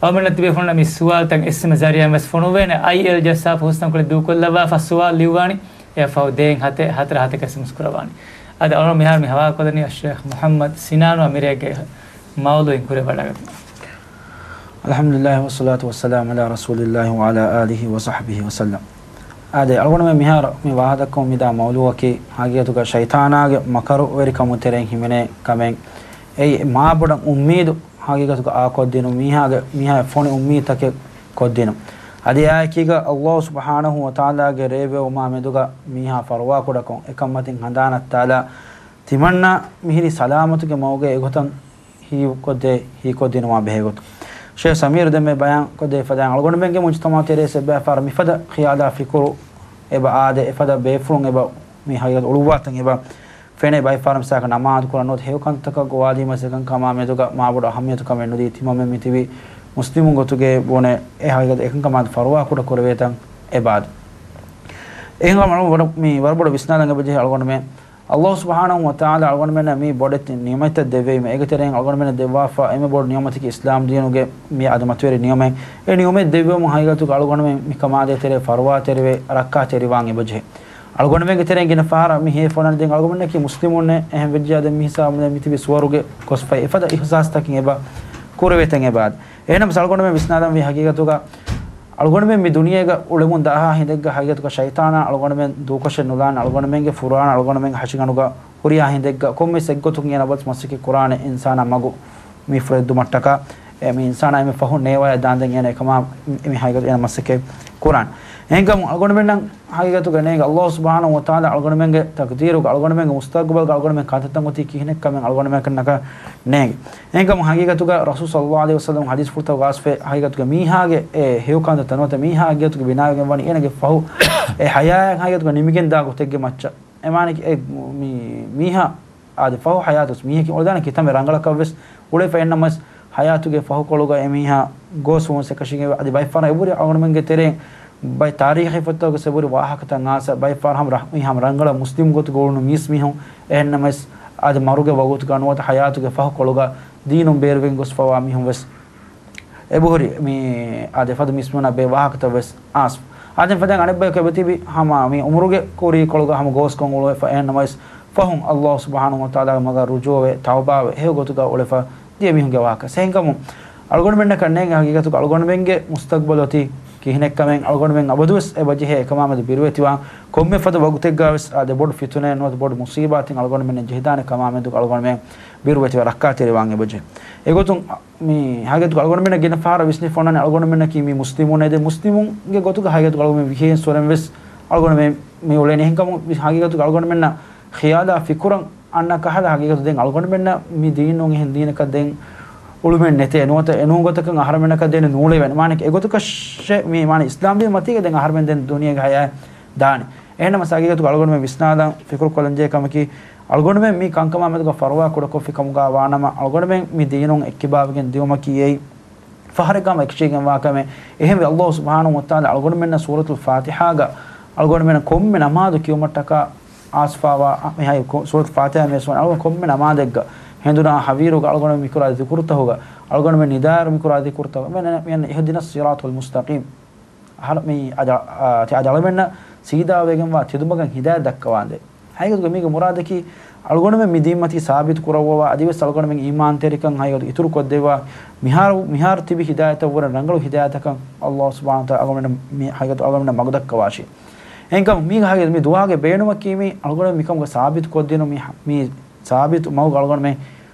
އަޅުމެންނަށް ތިބޭފުޅުންނަށް މި ސުވާލުތައް އެސްއެމްއެސް ޒަރީއާއިން ވެސް ފޮނުއްވޭނެ. އައިއެލް ޖައްސާފަ ހުސްނަން ކުޅެ ދޫކޮށްލައްވާފަ ސުވާލު ލިޔުއްވާނީ އެ ފަހު ދޭއް ހަތެއް ހަތަރު ހަތެއްގަ އެސްއެމްއެސް ކުރައްވާނީ. އަދި އަޅުގަނޑު މިހާރު މި ހަވާލުކޮށްލަނީ އައްޝޭޚް މުޙައްމަދު ސިނާން އަމިރޭގެ މައުޟޫޢު ކުރެއްވަޑައިގަތުމަށް. އަލްޙަމްދުލިއްލާހި ވައްޞަލާތު ވައްސަލާމު ޢަލާ ރަސޫލިއްލާހި ވަޢަލާ އާލިހި ވަޞަޙްބިހި ވަސައްލަމް. އާދެ، އަޅުގަނޑުމެން މިހާރު މި ވާހަކަދައްކަމުން މިދާ މައުޟޫޢަކީ ހަގީގަތުގަ ޝައިޠާނާގެ މަކަރުވެރިކަމުގެ ތެރެއިން ހިމެނޭ ކަމެއް. އެއީ މާބޮޑަށް އުއްމީދު ހަގީގަތުގަ އާކޮށްދިނުން، މީހާގެ، މީހާއަށް ފޮނި އުއްމީދުތަކެއް ކޮށްދިނުން. އަދި އާއެކީގަ އައްލާހު ސުބްޙާނަހޫ ވަތަޢާލާގެ ރޭވިއެއްވުމާ މެދުގަ މީހާ ފަރުވާކުޑަކޮށް، އެކަންމަތިން ހަނދާނަށް ތާލާ ތިމަންނާ މިހިރީ ސަލާމަތުގެ މަގުގައި އެގޮތަށް ހީކޮށްދޭ، ހީކޮށްދިނުމާ ބެހޭގޮތުން. ޝޭޚް ސަމީރު ދެންމެ ބަޔާންކޮށްދޭ ފަދައިން އަޅުގަނޑުމެންގެ މުޖުތަމަޢު ތެރޭ އެއްބައި ފަހަރަށް މިފަދަ ޚިޔާލާ ފިކުރު އެބަ އާދޭ، އެފަދަ ބޭފުޅުން އެބަ މި ހަގީގަތު އުޅުއްވާތަން އެބަ ފެނޭ. ބައެއް ފަހަރަށް މިސާލަކަށް ނަމާދު ކުރަން ނުވަތަ ހެޔޮ ކަންތަކަށް ގޮވާލީމަ އެކަންކަމާ މެދުގަ މާބޮޑު އަހައްމިޔަތުކަމެއް ނުދީ ތިމަމެން މިތިބީ މުސްލިމުން ގޮތުގައޭ ބުނެ އެ ހަގީގަތު އެކަންކަމާ ފަރުވާކުޑަ ކުރެވޭތަން އެބަ އާދޭ. އެހެންވީމަ އަޅުގަނޑު މި ވަރަށް ބޮޑަށް ވިސްނާލަން އެބަޖެހޭ އަޅުގަނޑުމެން އައްލާހު ސުބްޙާނަހޫ ވަތަޢާލާ އަޅުގަނޑުމެންނަށް މި ބޮޑެތި ނިޢުމަތްތައް ދެއްވެވީމަ، އޭގެ ތެރެއިން އަޅުގަނޑުމެންނަށް ދެއްވާފަ އެންމެ ބޮޑު ނިޢުމަތަކީ އިސްލާމް ދީނުގެ މި އަދި މަތިވެރި ނިޢުމަތް. އެ ނިޢުމަތް ދެއްވެވުމުން ހަގީގަތުގަ އަޅުގަނޑުމެން މިކަމާ ދޭތެރޭ ފަރުވާތެރިވެ ރައްކާތެރިވާން އެބަޖެހޭ. އަޅުގަނޑުމެންގެ ތެރެއިން ގިނަ ފަހަރަށް މި ހޭ ފޮނަން ދެން އަޅުގަނޑުމެންނަކީ މުސްލިމުންނޭ، އެހެން ވެއްޖެއްޔާ ދެން މި ހިސާބުން ދެން މިތިބީ ސުވަރުގެ ގޮސްފައި އެފަދަ އިޙްސާސްތަކެއް އެބަ ކުރެވޭތަން އެބަ އާދޭ. އެހެނަސް އަޅުގަނޑުމެން ވިސްނާލަންވީ ހަގީގަތުގަ އަޅުގަނޑުމެން މި ދުނިޔޭގަ އުޅެމުން ދާހާ ހިނދެއްގަ ހަގީގަތުގަ ޝައިޠާނާ އަޅުގަނޑުމެން ދޫކޮށެއް ނުލާން، އަޅުގަނޑުމެންގެ ފުރާނަ އަޅުގަނޑުމެންގެ ހަށިގަނޑުގަ ހުރިހާ ހިނދެއްގަ ކޮންމެސް އެއްގޮތުން އޭނަ ބަލަސް މަސައްކަތް ކުރާނެ އިންސާނާ މަގު މި ފުރެއްދުމަށްޓަކާ، އެ މި އިންސާނާ އެންމެ ފަހު ނޭވާޔަށް ދާންދެން އޭނަ އެކަމާ މި ހަގީގަތު އޭނަ މަސައްކަތް ކުރާނެ. އެހެންކަމުން އަޅުގަނޑުމެންނަށް ހަގީގަތުގަ ނޭނގެ އައްލާހު ސުބްޙާނަހު ވަތަޢާލާ އަޅުގަނޑުމެންގެ ތަޤްދީރުގަ އަޅުގަނޑުމެންގެ މުސްތަޤްބަލްގަ އަޅުގަނޑުމެން ކަންތައްތައް އޮތީ ކިހިނެއްކަމެއް އަޅުގަނޑުމެންނަކަށް ނޭނގެ. އެހެންކަމުން ހަގީގަތުގަ ރަސޫލު ޞައްލައްލާހު ޢަލައިހި ވަސައްލަމް ޙަދީޘްފުޅުތައް ވާސްފެ ހަގީގަތުގަ މީހާގެ އެ ހެޔޮކަންތައް ނުވަތަ މީހާ ހަގީގަތުގަ ބިނާވެގެން ވަނީ އޭނަގެ ފަހު އެ ޙަޔާތް ހަގީގަތުގަ ނިމިގެން ދާ ގޮތެއްގެ މައްޗަށް. އެ މާނައަކީ އެ މީ-، މީހާ އާދެ ފަހު ޙަޔާތުސް މީހަކީ އުޅެދާނެ ކިތަންމެ ރަނގަޅަކަށްވެސް އުޅެފަ އެހެންނަމަވެސް ޙަޔާތުގެ ފަހުކޮޅުގަ އެ މީހާ ގޯސްވުމުން އެކަށީގެން އަދި ބައެއް ފަހަރަށް އެބުރި އަޅުގަނޑުމެންގެ ތެރެއިން ބައެއް ތާރީޚީ ފޮތްތަކުގަ އެބުރި ވާހަކަތައް އާސަ ބައެއް ފަހަރަށް ހަމަ ރަ-، މީ ހަމަ ރަނގަޅަށް މުސްލިމް ގޮތުގަ އުޅުނު މީސް މީހުން އެހެންނަމަވެސް އަދި މަރުގެ ވަގުތުގަ ނުވަތަ ޙަޔާތުގެ ފަހުކޮޅުގަ ދީނުން ބޭރުވެގެން ގޮސްފަވާ މީހުން ވެސް އެބުހުރި މި އާދެ ފަދަ މީސްމީހުންނާ ބޭ ވާހަކަތައް ވެސް އާސް. އާދެ ފަދައިން އަނެއްބަޔަކު އެބަތިބި ހަމަ މި އުމުރުގެ ކުރީކޮޅުގަ ހަމަ ގޯސްކޮށް އުޅުވެފަ އެހެންނަމަވެސް ފަހުން އައްލާހު ސުބްޙާނަހު ވަތަޢާލާގެ މަގަށް ރުޖޫޢަވެ ތައުބާވެ ހެޔޮ ގޮތުގަ އުޅެފަ ދިޔަ މީހުންގެ ވާހަކަ. އެހެންކަމުން އަޅުގަނޑުމެންނަކަށް ނޭނގެ ހަގީގަތުގަ އަޅުގަނޑުމެންގެ މުސްތަޤްބަލު އޮތީ ކިހިނެއްކަމެއް އަޅުގަނޑުމެން އަބަދުވެސް އެބަޖެހޭ އެކަމާމެދު ބިރުވެތިވާން. ކޮންމެ ފަދަ ވަގުތެއްގަވެސް އާދެ ބޮޑު ފިތުނައެއް ނުވަތަ ބޮޑު މުޞީބާތެއް އަޅުގަނޑުމެންނަށް ޖެހިދާނެ ކަމާމެދު އަޅުގަނޑުމެން ބިރުވެތިވެ ރައްކާތެރިވާން އެބަޖެހޭ. އެގޮތުން މި ހަގީގަތުގަ އަޅުގަނޑުމެންނަށް ގިނަ ފަހަރަށް ވިސްނިފަ އޮންނާނެ އަޅުގަނޑުމެންނަކީ މި މުސްލިމުން އެދެ މުސްލިމުންގެ ގޮތުގަ ހަގީގަތުގަ އަޅުގަނޑުމެން ވިހޭން ސުވަރެން ވެސް އަޅުގަނޑުމެން މި އުޅޭނެ. އެހެންކަމުން މި ހަގީގަތުގަ އަޅުގަނޑުމެންނަށް ޚިޔާލާ ފިކުރަށް އަންނަ ކަހަލަ ހަގީގަތު ދެން އަޅުގަނޑުމެންނަށް މި ދީނުން އެހެން ދީނަކަށް ދެން އުޅުމެއް ނެތޭ ނުވަތަ އެނޫން ގޮތަކަށް އަހަރެމެންނަކަށް ދޭނެ ނޫޅެވެން. މާނައަކީ އެގޮތަކަށެއް މި މާނަ އިސްލާމް ދީން މަތީގަ ދެން އަހަރެމެން ދެން ދުނިޔޭގެ ހަޔާތް ދާނެ. އެހެންނަމަ ހަގީގަތުގަ އަޅުގަނޑުމެން ވިސްނާލަން ފިކުރު ކޮށްލަންޖެހޭ ކަމަކީ، އަޅުގަނޑުމެން މި ކަންކަމާ މެދުގަ ފަރުވާ ކުޑަކޮށްފި ކަމުގަ ވާނަމަ، އަޅުގަނޑުމެން މި ދީނުން އެއްކިބާވެގެން ދިޔުމަކީ އެއީ ފަހަރެއްގަ ހަމަ އެކަށީގެންވާ ކަމެއް. އެހެންވެ، އައްލާހު ސުބްޙާނަހު ވަތަޢާލާ އަޅުގަނޑުމެންނަށް ސޫރަތުލް ފާތިޙާގަ އަޅުގަނޑުމެން ކޮންމެ ނަމާދު ކިޔުމަށްޓަކާ އާސްފާވާ، މިހާ ސޫރަތުލް ފާތިޙާ މޭސްވަން އަޅުގަނޑު ކޮންމެ ނަމާދެއްގަ ހެނދުނާ ހަވީރުގަ އަޅުގަނޑު މިކުރާ ޒިކުރުތަހުގަ އަޅުގަނޑުމެން ނިދާއިރު މިކުރާ ޒިކުރުތަހުގަ މި އަންނަ، މި އަންނަ اهدنا الصراط المستقيم. އަހަރ-، މި އަދ-، އާ، ތި އަދި އަޅުމެންނަށް ސީދާވެގެންވާ ތެދުމަގަށް ހިދާޔަތް ދައްކަވާނދޭ. ހަގީގަތުގަ މީގެ މުރާދަކީ، އަޅުގަނޑުމެން މި ދީންމަތީ ސާބިތު ކުރައްވަވާ، އަދިވެސް އަޅުގަނޑުމެން އީމާންތެރިކަން ހަގީގަތު އިތުރު ކޮށްދެއްވާ، މިހާރު، މިހާރު ތިބި ހިދާޔަތަށްވުރެ ރަނގަޅު ހިދާޔަތަކަށް އައްލާހު ސުބްޙާނަހު ވަތަޢާލާ އަޅުގަނޑުމެން މި ހަގީގަތު އަޅުގަނޑުމެންނަށް މަގު ދައްކަވާށި. އެހެންކަމުން މީގަ ހަގީގަތު މި ދުޢާގެ ބޭނުމަކީ މީ އަޅުގަނޑުމެން މިކަމުގަ ސާބިތު ކޮށްދިނު މި ހަ-، މި ސާބިތު މަގުގަ އަޅުގަނޑުމެން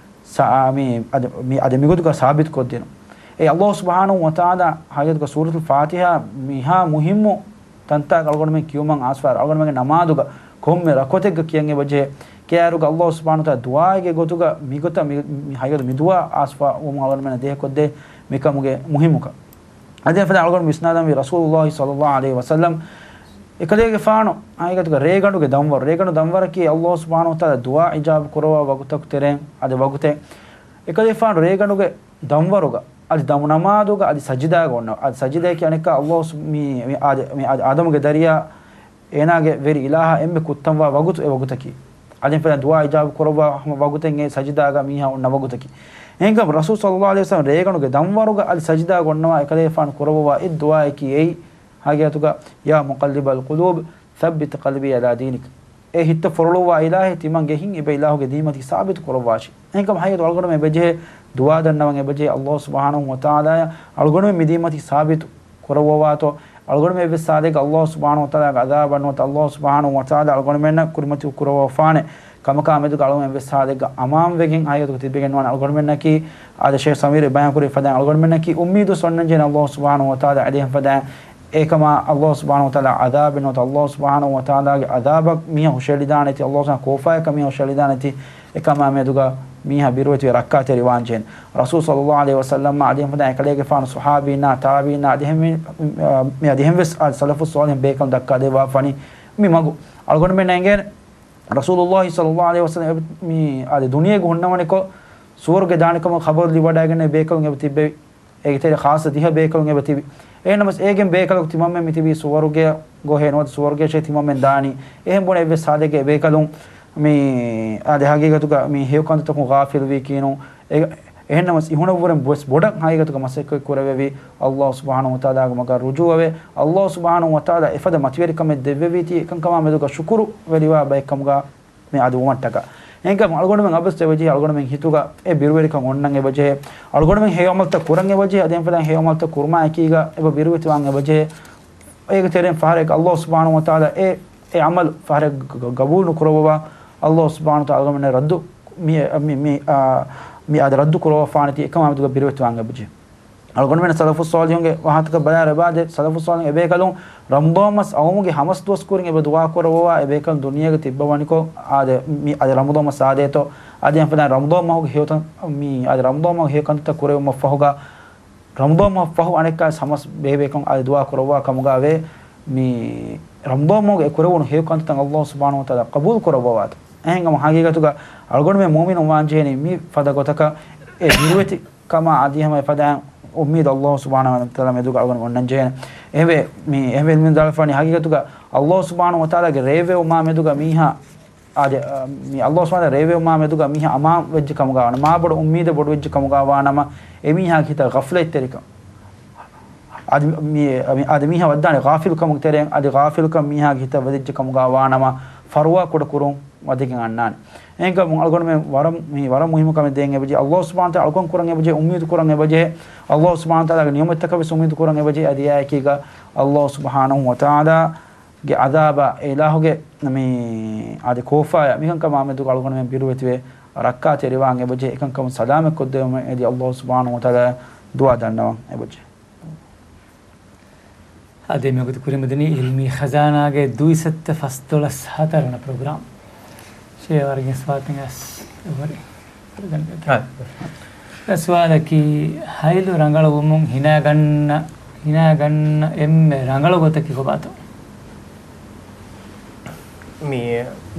ސާ-، މި އަދި، މި އަދި މިގޮތުގަ ސާބިތު ކޮށްދިނު. އެ އައްލާހު ސުބްޙާނަހު ވަތަޢާލާ ހަގީގަތުގަ ސޫރަތުލް ފާތިޙާ މިހާ މުހިއްމު ތަންތާގަ އަޅުގަނޑުމެން ކިޔުމަށް އާސްފާރ އަޅުގަނޑުމެންގެ ނަމާދުގަ ކޮންމެ ރަކުޢަތެއްގަ ކިޔަން އެބަޖެހޭ. ކިޔާއިރުގަ އައްލާހު ސުބްޙާނަހު ވަތަޢާލާ ދުޢާއެއްގެ ގޮތުގަ މިގޮތަށް މި، މި ހަގީގަތު މި ދުޢާ އާސްފާ ވުމަށް އަޅުގަނޑުމެންނަށް ދޭހަކޮށްދޭ މިކަމުގެ މުހިއްމުކަން. އަދި އެފަދަ އަޅުގަނޑު ވިސްނާލަންވީ ރަސޫލުﷲ ޞައްލައްލާހު ޢަލައިހި ވަސައްލަމް އެކަލޭގެފާނު ހަގީގަތުގަ ރޭގަނޑުގެ ދަންވަރު، ރޭގަނޑު ދަންވަރަކީ އައްލާހު ސުބްޙާނަހު ވަތަޢާލާ ދުޢާ އިޖާބަ ކުރައްވާ ވަގުތަކު ތެރޭ އަދި ވަގުތެއް. އެކަލޭގެފާނު ރޭގަނޑުގެ ދަންވަރުގަ އަދި ދަމު ނަމާދުގަ އަދި ސަޖިދާގަ އޮންނަ، އަދި ސަޖިދާއަކީ އަނެއްކާ އައްލާހު ސު-، މި، މި އާދެ-، މި އާދެ-، އާދަމުގެ ދަރިޔާ އޭނާގެ ވެރި އިލާހާ އެންމެ ކުއްތަންވާ ވަގުތު އެ ވަގުތަކީ. އަދި އެފަދަ ދުޢާ އިޖާބަ ކުރައްވާ ހަމަ ވަގުތެއް އެ ސަޖިދާގަ މީހާ އޮންނަ ވަގުތަކީ. އެހެންކަމުން ރަސޫލު ޞައްލައްލާހު ޢަލައިހި ވަސައްލަމް ރޭގަނޑުގެ ދަންވަރުގަ އަދި ސަޖިދާގަ އޮންނަވާ އެކަލޭގެފާނު ކުރައްވަވާ އެއް ދުޢާއަކީ އެއީ ހަގީގަތުގަ، يا مقلب القلوب ثبت قلبي على دينك. އޭ ހިތްތައް ފޮރޮޅުއްވާ އިލާހޭ، ތިމަން ގެ ހިތް އިބަ އިލާހުގެ ދީންމަތީ ސާބިތު ކުރައްވާށި. އެހެންކަމުން ހަގީގަތު އަޅުގަނޑުމެން އެބަޖެހޭ ދުޢާ ދަންނަވަން އެބަޖެހޭ އައްލާހު ސުބްޙާނަހު ވަތަޢާލާއަށް އަޅުގަނޑުމެން މި ދީންމަތީ ސާބިތު ކުރައްވަވާތޯ، އަޅުގަނޑުމެން އެއްވެސް ސާދައިގަ އައްލާހު ސުބްޙާނަހު ވަތަޢާލާގެ ޢަޛާބަށް ނުވަތަ އައްލާހު ސުބްޙާނަހު ވަތަޢާލާ އަޅުގަނޑުމެންނަށް ކުރިމަތިވެ ކުރައްވާފާނެ ކަމަކާ މެދުގަ އަޅުގަނޑުމެން އެއްވެސް ސާދައިގަ އަމާންވެގެން ހަގީގަތުގަ ތިބެގެން ނުވާނެ. އަޅުގަނޑުމެންނަކީ އާދެ ޝޭޚް ސަމީރު ބަޔާންކުރި ފަދައިން އަޅުގަނޑުމެންނަކީ އުއްމީދު އޮންނަންޖެހޭނެ އައްލާހު ސުބްޙާނަހު ވަތަޢާލާ އެދޭހެން ފަދައިން. އެކަމާ އައްލާހު ސުބްޙާނަހު ވަތަޢާލާ ޢަޛާބެއް ނުވަތަ އައްލާހު ސުބްޙާނަހު ވަތަޢާލާގެ ޢަޛާބަށް މީހާ ހުށައެޅިދާނެތީ، އައްލާހު ސުބްޙާނަހު ކޯފާއަކަށް މީހާ ހުށައެޅިދާނެތީ، އެކަމާ މެދުގަ މީހާ ބިރުވެތިވެ ރައްކާތެރިވާންޖެހޭނެ. ރަސޫލު ޞައްލައްލާހު ޢަލައިހި ވަސައްލަމް އަދިހެން ފަދައިން އެކަލޭގެފާނު ޞަޙާބީންނާ، ތާބިޢީންނާ، އަދިހެން މި، މި އަދިހެން ވެސް އާ ސަލަފުއް ޞާލިޙުން ބޭކަލުން ދައްކާދެއްވާފަނީ މި މަގު. އަޅުގަނޑުމެންނަށް އެނގޭނެ ރަސޫލުﷲ ޞައްލައްލާހު ޢަލައިހި ވަސައްލަމް އެބަ-، މި އާދެ ދުނިޔޭގަ ހުންނަވަނިކޮށް، ސުވަރުގެ ދާނެކަމަށް ޚަބަރު ލިބިވަޑައިގެންނެވި ބޭކަލުން އެބަ ތިއްބެވި. އޭގެ ތެރޭ ޚާއްޞަ ދިހަ ބޭކަލުން އެބަ ތިބި. އެހެންނަމަސް އޭގެން ބޭކަލަކު ތިމަންމެން މި ތިބީ ސުވަރުގެ ގޮހޭ ނުވަތަ ސުވަރުގޭ ޝޭ ތިމަންމެން ދާނީ. އެހެން ބުނެ އެއްވެސް ސާދައިގެ ބޭކަލުން މި އާދެ ހަގީގަތުގަ މި ހެޔޮ ކަންތައްތަކުން ޣާފިލުވީކީނު. އެ-، އެހެންނަމަސް އިހުނަށްވުރެން ވެސް ބޮޑަށް ހަގީގަތުގަ މަސައްކަތް ކުރެވެވި އައްލާހު ސުބްޙާނަހު ވަތަޢާލާގެ މަގަށް ރުޖޫޢަވެ، އައްލާހު ސުބްޙާނަހު ވަތަޢާލާ އެފަދަ މަތިވެރިކަމެއް ދެއްވެވީތީ، އެކަންކަމާ މެދުގަ ޝުކުރު ވެރިވާ ބައެއްކަމުގަ މި އަދި ވުމަށްޓަކާ. އެހެންކަމުން އަޅުގަނޑުމެން އަބަސް އެބަޖެހޭ، އަޅުގަނޑުމެން ހިތުގަ އެ ބިރުވެރިކަން އޮންނަން އެބަޖެހޭ، އަޅުގަނޑުމެން ހެޔޮ އަމަލުތައް ކުރަން އެބަޖެހޭ، އަދި އެންމެ ފަދައިން ހެޔޮ އަމަލުތައް ކުރުމާ އެކީގަ އެބަ ބިރުވެތިވާން އެބަޖެހޭ. އޭގެ ތެރެއިން ފަހަރެއްގަ ﷲ ސުބްޙާނަހޫ ވަތަޢާލާ އެ، އެ އަމަލު ފަހަރެއްގަ ގަ-، ގަބޫލު ނުކުރައްވަވާ، ﷲ ސުބްޙާނަހޫ ވަތަޢާލާ އަޅުގަނޑުމެންނަށް ރައްދު މި، މި، މި، އާ، މި އާދެ ރައްދު ކުރައްވާފާނެތީ އެކަމާ މެދުގަ ބިރުވެތިވާން އެބަޖެހޭ. އަޅުގަނޑުމެން ސަލަފުއް ޞާލިޙުންގެ ވާހަކަތަކަށް ބަލާއިރު އެބައާދޭ، ސަލަފުއް ޞާލިޙުން އެބޭކަލުން ރަމަޟާން މަސް އައުމުގެ ހަމަސް ދުވަސް ކުރިން އެބަ ދުޢާ ކުރައްވަވާ އެބޭކަލުން ދުނިޔޭގަ ތިއްބަވަނިކޮށް، އާދެ، މި އާދެ ރަމަޟާން މަސް އާދޭތޯ، އަދި އެންމެ ފަދައިން ރަމަޟާން މަހުގެ ހެޔޮތަން، މި އާދެ ރަމަޟާން މަހުގެ ހެޔޮ ކަންތައްތައް ކުރެވުމަށް ފަހުގަ، ރަމަޟާން މަހަށް ފަހު އަނެއްކާވެސް ހަމަސް ބޭބޭކަން އާދެ ދުޢާ ކުރައްވާ ކަމުގައިވޭ. މި ރަމަޟާން މަހުގެ އެ ކުރެވުނު ހެޔޮ ކަންތައްތައް ﷲ ސުބްޙާނަހޫ ވަތަޢާލާ ޤަބޫލު ކުރައްވަވާތޯ. އެހެންކަމުން ހަގީގަތުގަ އަޅުގަނޑުމެން މުއުމިނުން ވާން ޖެހޭނީ މި ފަދަ ގޮތަކަށް އެ ބިރުވެތި ކަމާ އަދި ހަމަ އެފަދައިން އުއްމީދު ﷲ ސުބްޙާނަހޫ ވަތަޢާލާ މެދުގަ އަޅުގަނޑު އޮންނަން ޖެހޭނެ. އެހެންވެ، މި އެހެންވެ މި ދާޅަފާނީ ހަގީގަތުގަ ﷲ ސުބްޙާނަހޫ ވަތަޢާލާގެ ރޭވެވުމާ މެދުގަ މީހާ އާދެ، އަ، މި ﷲ ސުބްޙާނަހޫ ވަތަޢާލާ ރޭވެވުމާ މެދުގަ މީހާ އަމާން ވެއްޖެ ކަމުގަ ވާނަމަ، މާބޮޑު އުއްމީދެއް ބޮޑުވެއްޖެ ކަމުގަ ވާނަމަ، އެމީހާގެ ހިތަށް ޣަފްލަތްތެރިކަން. އަދި މި، މި، އަދި މީހާ ވައްދާނެ ޣާފިލުކަމުގެ ތެރެއިން، އަދި ޣާފިލުކަން މީހާގެ ހިތަށް ވަދެއްޖެ ކަމުގަ ވާނަމަ، ފަރުވާ ކުޑަ ކުރުން ވަދެގެން އަންނާނެ. އެހެންކަމުން އަޅުގަނޑުމެން ވަރަށް، މި ވަރަށް މުހިއްމު ކަމެއް ދޭން އެބަޖެހޭ. ﷲ ސުބްޙާނަހޫ ވަތަޢާލާ އަޅުކަން ކުރަން އެބަޖެހޭ، އުއްމީދު ކުރަން އެބަޖެހޭ. ﷲ ސުބްޙާނަހޫ ވަތަޢާލާގެ ނިޢުމަތްތަކަށް ވެސް އުއްމީދު ކުރަން އެބަޖެހޭ. އަދި އެއާއެކީގަ ﷲ ސުބްޙާނަހޫ ވަތަޢާލާގެ ޢަޛާބާ، އެ އިލާހުގެ މި އާދެ ކޯފާޔާ މިކަންކަމާ މެދުގަ އަޅުގަނޑުމެން ބިރުވެތިވެ ރައްކާތެރިވާން އެބަޖެހޭ. އެކަންކަމުން ސަލާމަތްކޮށްދެވުމަށް އެދި ﷲ ސުބްޙާނަހޫ ވަތަޢާލާ ދުޢާ ދަންނަވަން އެބަޖެހޭ. އާދެ، މިވަގުތު ކުރިމަދުނީ ޢިލްމީ ޚަޒާނާގެ ދުއިސައްތަ ފަސްދޮޅަސް ހަތަރު ވަނަ ޕްރޮގްރާމް. ޝޭވަރގެ ސުވާލުތައް އަސް އެވަރެ. އާ. ސުވާލަކީ، ހައިލު ރަނގަޅުވުމުން ހިނާގަންނަ، ހިނާގަންނަ އެންމެ ރަނގަޅު ގޮތަކީ ކޮބާތޯ؟ މި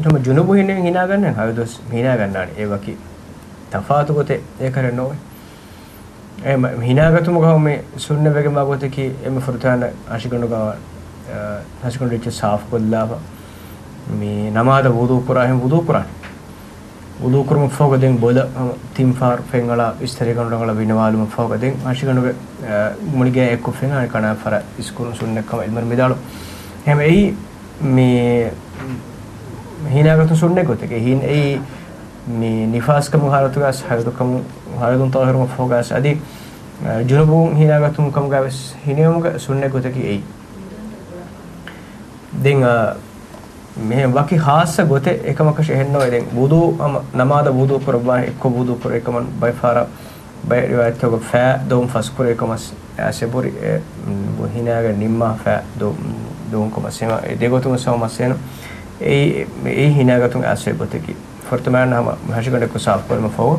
ހަމަ ޖުނުބު ހިނެއް ހިނާގަންނަން ހަވެދުވަސް ހިނާގަންނާނެ. އެ ވަކި ތަފާތު ގޮތެއް އެކަރެއް ނޯވޭ. އެ މަ-، ހިނާގަތުމުގަ ހަމަ ސުންނަތް ވެގެންވާ ގޮތަކީ އެންމެ ފުރަތަމަ ހަށިގަނޑުގަ، އަ، ހަށިގަނޑު އެއްޗެއް ސާފުކޮށްލާފަ. މި ނަމާދަށް ވުޟޫ ކުރާހެން ވުޟޫ ކުރާނެ. ވުޟޫ ކުރުމަށް ފަހުގަ ދެން ބޮލަށް ހަމަ ތިން ފަހަރު ފެން އަޅާ އިސްތަށިގަނޑު ރަނގަޅަށް ވިނަވާލުމަށް ފަހުގަ ދެން ހަށިގަނޑުގެ، އަ، މުޅިގެ އެއްކޮށް ފެން އަޅާ ކަނާ ފަރާތް އިސްކުރުން ސުންނަތްކަމަށް ޢިލްމުވެރިން ވިދާޅު. ހަމަ އެއީ މި ހިނާގަތުން ސުންނަތް ގޮތެއް. ހިން އެއީ މި ނިފާސްކަމުގެ ހާލަތުގަސް ހައިދުކަމު، ހައިދުން ޠާހިރުވުމަށް ފަހުގަސް އަދި، އަ، ޖުނުބުން ހިނާގަތުން ކަމުގަވެސް ހިނެއުމުގެ ސުންނަތް ގޮތަކީ އެއީ. ދެން، އަ، މިހެން ވަކި ޚާއްޞަ ގޮތެއް އެކަމަކަށް އެހެންނޯ. ދެން ވުޟޫ ހަމަ ނަމާދަށް ވުޟޫ ކުރައްވާ އެއްކޮށް ވުޟޫ ކުރޭ ކަމަން ބައެއް ފަހަރަށް ބައެއް ރިވާޔަތްތަކުގަ ފައި ދޮވުން ފަސްކުރޭ ކަމަށް އައިސް އެބުރި، އެ، މް، ހިނާގަ ނިންމާ ފައި ދޮ-، މް، ދޮވުން ކަމަށް އެ ދެގޮތުން ސަމަ މައްސަލަ އެއީ، އެއީ ހިނާގަތުން އައިސް އެއް ގޮތަކީ. ފުރަތަމައަށް ހަމަ ހަށިގަނޑެއްކޮށް ސާފުކުރުމަށް ފަހު،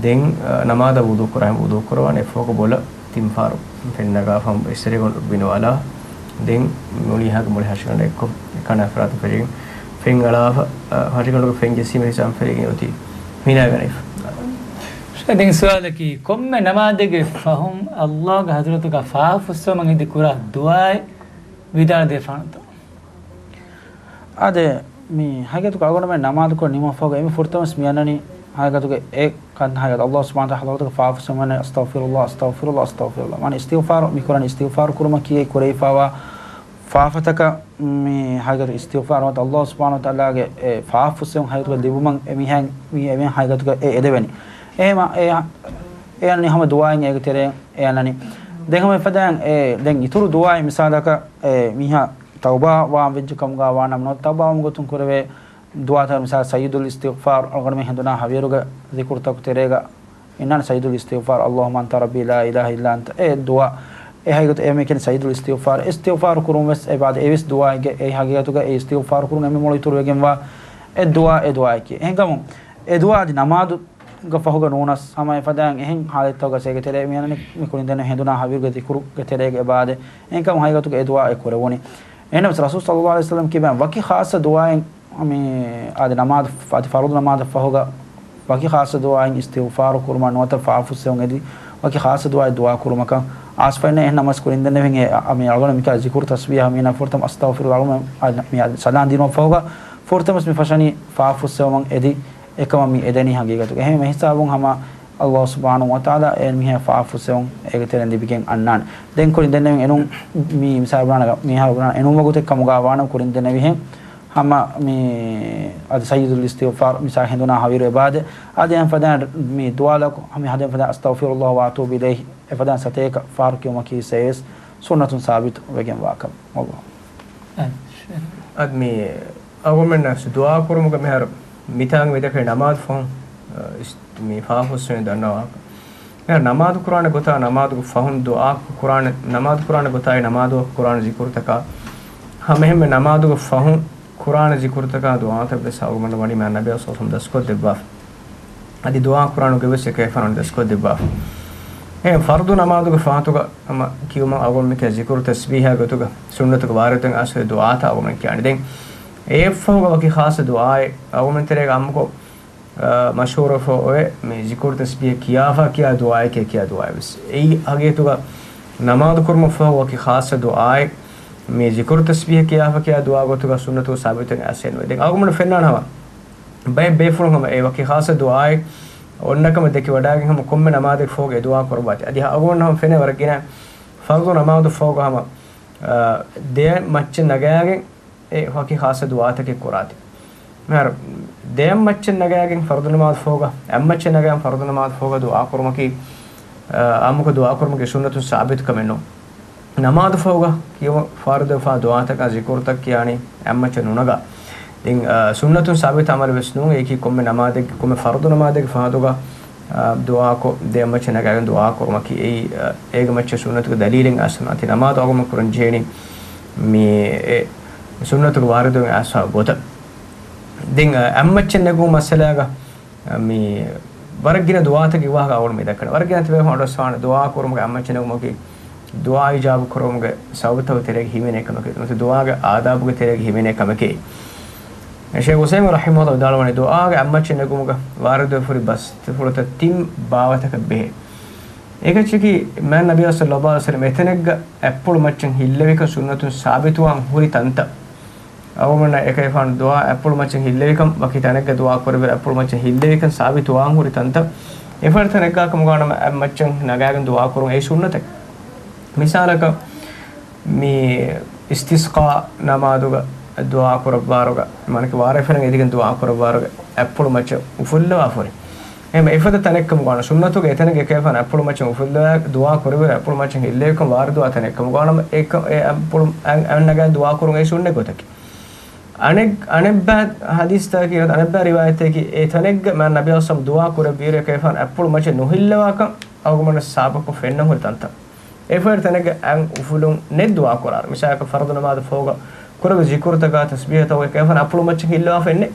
ދެން، އަ، ނަމާދަށް ވުޟޫ ކުރާހެން ވުޟޫ ކުރަވާނެ. އެއަށްފަހުގަ ބޮލަށް ތިން ފަހަރު ފެން ނަގާފަ ހަމަ އިސްތަށިގަނޑު ވިނަވާލާ، ދެން މުޅި ހަގު މުޅި ހަށިގަނޑަށް އެއްކޮށް ކަނާ ފަރާތުން ފެށިގެން ފެން އަޅާފަ، އަ، ހަށިގަނޑުގެ ފެން ޖެއްސީމަ ހިސާބުން ފެށިގެން އޮތީ ހިނާގަނެފަ. ދެން ސުވާލަކީ، ކޮންމެ ނަމާދެއްގެ ފަހުން ﷲގެ ޙަޟްރަތުގަ ފާފަ ފުއްސެވުމަށް އެދި ކުރާ ދުޢާއެއް ވިދާޅު ދެފާނެތޯ؟ އާދެ، މި ހަގީގަތުގަ އަޅުގަނޑުމެން ނަމާދުކޮށް ނިމުމަށްފަހުގަ އެންމެ ފުރަތަމަސް މި އަންނަނީ ހަގީގަތުގަ އެ ކަން ހަގީގަތު ﷲ ސުބްޙާނަހޫ ވަތަޢާލާގެ ޙަޟްރަތުގަ ފާފަ ފުއްސެވުމަށް އަސްތަޣްފިރުﷲ، އަސްތަޣްފިރުﷲ، އަސްތަޣްފިރުﷲ. މާނަ އިސްތިޣްފާރު މިކުރަނީ އިސްތިޣްފާރު ކުރުމަކީ އެ ކުރެވިފައިވާ ފާފަތަކަށް މި ހަގީގަތު އިސްތިޣްފާރު ނުވަތަ ﷲ ސުބްޙާނަހޫ ވަތަޢާލާގެ އެ ފާފަ ފުއްސެވުން ހަގީގަތުގަ ލިބުމަށް އެ މީހާ، މި އެ މީހާ ހަގީގަތުގަ އެ އެދެވެނީ. އެހެމަ އެ، އެ އަންނަނީ ހަމަ ދުޢާއެއް އޭގެ ތެރެއިން އެ އަންނަނީ. ދެން ހަމަ އެފަދައިން އެ ދެން އިތުރު ދުޢާއެއް މިސާލަކަށް އެ މީހާ ތައުބާ ވާން ވެއްޖެ ކަމުގަ ވާނަމަ ނުވަތަ ތައުބާ ވުމުގެ ގޮތުން ކުރެވޭ ދުޢާތައް މިސާލަށް ސައްޔިދުލް އިސްތިޣްފާރު އަޅުގަނޑުމެން ހެނދުނާ ހަވީރުގެ ޛިކުރުތަކުގެ ތެރޭގަ އިންނާނެ ސައްޔިދުލް އިސްތިޣްފާރު، اللهم أنت ربي لا إله إلا أنت، އެ ދުޢާ. އެ ހަގީގަތު އެ މީހަކަށް ސައްޔިދުލް އިސްތިޣްފާރު، އިސްތިޣްފާރު ކުރުން ވެސް އެބަ އާދެ އެވެސް ދުޢާއެއްގެ އެ ހަގީގަތުގަ އެ އިސްތިޣްފާރު ކުރުން އެންމެ މޮޅު އިތުރުވެގެންވާ އެ ދުޢާ އެ ދުޢާއަކީ. އެހެންކަމުން އެ ދުޢާ އަދި ނަމާދުގެ ފަހުގަ ނޫނަސް ހަމަ އެފަދައިން އެހެން ޙާލަތްތަކުގަ އޭގެ ތެރޭ މި އަންނަނީ މި ކުރިން ދެންނެވި ހެނދުނާ ހަވީރުގެ ޛިކުރުގެ ތެރޭގަ އެބަ އާދެ. އެހެންކަމުން ހަގީގަތުގަ އެ ދުޢާ އެ ކުރެވުނީ. އެހެނަސް ރަސޫލު ޞައްލައްލާހު ޢަލައިހި ވަސައްލަމަ ކިބައިން ވަކި ޚާއްޞަ ދުޢާއެއް މި އާދެ ނަމާދު، އަދި ފަރުޟު ނަމާދަށް ފަހުގަ ވަކި ޚާއްޞަ ދުޢާއެއް އިސްތިޣްފާރު ކުރުމަށް ނުވަތަ ފާފަ ފުއްސެވުން އެދި ވަކި ޚާއްޞަ ދުޢާއެއް ދުޢާ ކުރުމަކަށް އަސްފައިން އެހެން ނަމަސް ކުރިން ދެންނެވިން އެ، މި އަޅުގަނޑު މިކާ ޒިކުރު ތަސްބީޙަ މީނަ ފުރަތަމަ އަސްތަޣްފިރުﷲ އަޅުގަނޑު މި ސަލާން ދިނުމަށް ފަހުގަ ފުރަތަމަސް މި ފަށަނީ ފާފަ ފުއްސެވުމަށް އެދި އެކަމަށް މި އެދެނީ ހަގީގަތުގަ. އެހެން އެހިސާބުން ހަމަ ﷲ ސުބްޙާނަހޫ ވަތަޢާލާ އެ މީހާ ފާފަ ފުއްސެވުން އޭގެ ތެރެއިން ލިބިގެން އަންނާނެ. ދެން ކުރިން ދެންނެވިން އެނޫން މި މިސާލު ބުނާނެ މީހާ ބުނާނެ އެނޫން ވަގުތެއް ކަމުގަ ވާނަމަ ކުރިން ދެންނެވިހެން ހަމަ މި އަދި ސައްޔިދުލް އިސްތިޣްފާރު މިސާ ހެނދުނާ ހަވީރު އެބާދެ. އަދި އެހެން ފަދައިން މި ދުވާލަކު ހަމަ ހަދައިން ފަދައިން އަސްތަޣްފިރުﷲ ވައަތޫބު އިލައިހި އެފަދައިން ސަތޭކަ ފަހަރު ކިޔުމަކީ ސައިވެސް ސުންނަތުން ސާބިތު ވެގެން ވާކަމަށް. އަދި މި އަޅުގަނޑުމެންނަށް ދުޢާ ކުރުމުގަ މިހާރު މިތާނގަ މިދައްކަނީ ނަމާދު ފަހުން، އަ، އިސް-، މި ފާފަ ހުސްވެނީ ދަންނަވާކަށް. މިހާރު ނަމާދު ކުރާނެ ގޮތާ ނަމާދުގެ ފަހުން ދުޢާ ކުރާނެ، ނަމާދު ކުރާނެ ގޮތާއި ނަމާދު ކުރާނެ ޒިކުރުތަކާ، ހަމައެހެންމެ ނަމާދުގެ ފަހުން ކުރާނެ ޒިކުރުތަކާ ދުޢާތައް ވެސް އަޅުގަނޑު ވަނީ މާތް ނަބިއްޔާ ޞައްލަﷲު ޢަލައިހި ވަސައްލަމަ ދަސްކޮށްދެއްވާފަ. އަދި ދުޢާ ކުރާނުގެ ވެސް އެކަލޭގެފާނު ދަސްކޮށްދެއްވާފަ. އެހެން ފަރުޟު ނަމާދުގެ ފަހަތުގަ ހަމަ ކިޔުމަށް އަޅުގަނޑުމެން ޒިކުރު ތަސްބީޙާ ގޮތުގަ ސުންނަތުގެ ވާރިދު އަސްލު ދުޢާތައް އަޅުގަނޑުމެން ކިޔާނެ. ދެން އެއަށްފަހުގަ ވަކި ޚާއްޞަ ދުޢާއެއް އަޅުގަނޑުމެން ތެރޭގަ އާއްމުކޮށް، އަ، މަޝްހޫރުވެފަ އޮވޭ މި ޒިކުރު ތަސްބީޙަ ކިޔާފަ ކިޔާ ދުޢާއެކޭ ކިޔާ ދުޢާއެއް ވެސް. އެއީ ހަގީގަތުގަ ނަމާދު ކުރުމަށްފަހު ވަކި ޚާއްޞަ ދުޢާއެއް މި ޒިކުރު ތަސްބީޙަ ކިޔާފަ ކިޔާ ދުޢާ ގޮތުގަ ސުންނަތުގަ ސާބިތު އަސްލެއް ނުވޭ. ދެން އަޅުގަނޑު ފެންނާނެ ހަމަ ބައެއް ބޭފުޅުން ހަމަ އެ ވަކި ޚާއްޞަ ދުޢާއެއް އޮންނަ ކަމަށް ދެކިވަޑައިގެން ހަމަ ކޮންމެ ނަމާދެއްގެ ފަހުގަ އެ ދުޢާ ކުރައްވާތީ. އަދި އަޅުގަނޑު ހަމަ ފެނޭ ވަރަށް ގިނަ ފަރުޟު ނަމާދު ފަހުގަ ހަމަ، އާ، ދެ މައްޗަށް ނަގާގެން އެ ވަކި ޚާއްޞަ ދުޢާތަކެއް ކުރާތީ. މިހާރު ދެ މައްޗަށް ނަގާގެން ފަރުޟު ނަމާދު ފަހުގަ އެއްމައްޗަށް ނަގާގެން ފަރުޟު ނަމާދު ފަހުގަ ދުޢާ ކުރުމަކީ، އާ، އާއްމުކޮށް ދުޢާ ކުރުމަކީ ސުންނަތުން ސާބިތު ކަމެއް ނޫން. ނަމާދު ފަހުގަ ކިޔުމަށް ފާރުދެވިފާ ދުޢާތަކާ ޒިކުރުތައް ކިޔާނީ އެއްމައްޗަށް ނުނަގާ. ދެން، އާ، ސުންނަތުން ސާބިތު ޢަމަލެއް ވެސް ނޫން. އެއީކީ ކޮންމެ ނަމާދެއްގެ، ކޮންމެ ފަރުޟު ނަމާދެއްގެ ފަހަތުގަ، އާ، ދުޢާކޮށް ދެ މައްޗަށް ނަގާގެން ދުޢާ ކުރުމަކީ އެއީ، އާ، އޭގެ މައްޗަށް ސުންނަތުގެ ދަލީލެއް އަސްލު ނެތި. ނަމާދު އަޅުގަނޑުމެން ކުރަން ޖެހެނީ މި އެ ސުންނަތުގެ ވާރިދުވެގެން އައިސްފަ ގޮތަށް. ދެން، އަ، އެއްމައްޗަށް ނެގުން މައްސަލާގަ، އަ، މި ވަރަށް ގިނަ ދުޢާތަކެއް ވާހަކަ އަޅުގަނޑު މި ދައްކަނީ. ވަރަށް ގިނަ ތިބޭފުޅުން އަޑުއައްސަވާނެ ދުޢާ ކުރުމުގެ އެއްމައްޗަށް ނެގުމަކީ ދުޢާ އިޖާބަ ކުރުމުގެ ސަބަބުތަކުގެ ތެރޭގަ ހިމެނޭ ކަމެކޭ. ނުވަތަ ދުޢާގެ އާދާބުގެ ތެރޭގަ ހިމެނޭ ކަމެކޭ. ޝޭޚް ޢުސައިމީން ރަޙިމަހުﷲ ވިދާޅުވަނީ ދުޢާގެ އެއްމައްޗަށް ނެގުމުގަ ވާރިދުވެފަ ހުރި ބަސްތަފުޅުތައް ތިން ބާވަތަކަށް ބެހޭ. އެކައްޗަކީ މާތް ނަބިއްޔާ ޞައްލަﷲު ޢަލައިހި ވަސައްލަމަ އެތަނެއްގަ އަތްޕުޅު މައްޗަށް ހިއްލެވިކަން ސުންނަތުން ސާބިތުވާން ހުރި ތަންތައް. އަޅުގަނޑަށް އެކަލޭގެފާނު ދުޢާ އަތްޕުޅު މައްޗަށް ހިއްލެވިކަން ވަކި ތަނެއްގަ ދުޢާ ކުރެއްވިއިރު އަތްޕުޅު މައްޗަށް ހިއްލެވިކަން ސާބިތުވާން ހުރި ތަންތައް. އެފަދަ ތަނެއްގަ ކަމުގަ ވާނަމަ އެއްމައްޗަށް ނަގާގެން ދުޢާ ކުރުން އެއީ ސުންނަތެއް. މިސާލަކަށް މި އިސްތިސްޤާ ނަމާދުގަ ދުޢާ ކުރައްވާއިރުގަ، މާނައަކީ ވާރޭ ފެނަށް އެދިގެން ދުޢާ ކުރައްވާއިރުގަ އަތްޕުޅު މައްޗަށް އުފުއްލަވާފަ ހުރި. އެހެން އެފަދަ ތަނެއްކަމުގަ ވާނަމަ ސުންނަތުގެ އެތަނެއްގަ އެކަލޭގެފާނު އަތްޕުޅު މައްޗަށް އުފުއްލަވާ ދުޢާ ކުރެއްވިއިރު އަތްޕުޅު މައްޗަށް ހިއްލެވިކަން ވާރިދުވާ ތަނެއްކަމުގަ ވާނަމަ އެ ކަ-، އެ އަތްޕުޅު އަތް، އަތް ނަގާ ދުޢާ ކުރުން އެއީ ސުންނަތް ގޮތަކީ. އަނެއް، އަނެއްބައި ޙަދީޘްތަކަކީ ނުވަތަ އަނެއްބައި ރިވާޔަތްތަކަކީ އެ ތަނެއްގަ މާތް ނަބިއްޔާ ޞައްލަﷲު ޢަލައިހި ވަސައްލަމަ ދުޢާ ކުރެއްވިއިރު އެކަލޭގެފާނު އަތްޕުޅު މައްޗަށް ނުހިއްލަވާކަން އަޅުގަނޑުމެންނަށް ސާބިތުކޮށް ފެންނަން ހުރި ތަންތަން. އެފަދަ ތަނެއްގަ އަތް އުފުލުން ނެތް ދުޢާ ކުރާއިރު. މިސާލަކަށް ފަރުޟު ނަމާދު ފަހުގަ ކުރެއްވި ޒިކުރުތަކާ ތަސްބީޙުތަކާ އެކަލޭގެފާނު އަތްޕުޅު މައްޗަށް ހިއްލަވާފަ އެއްނެތް.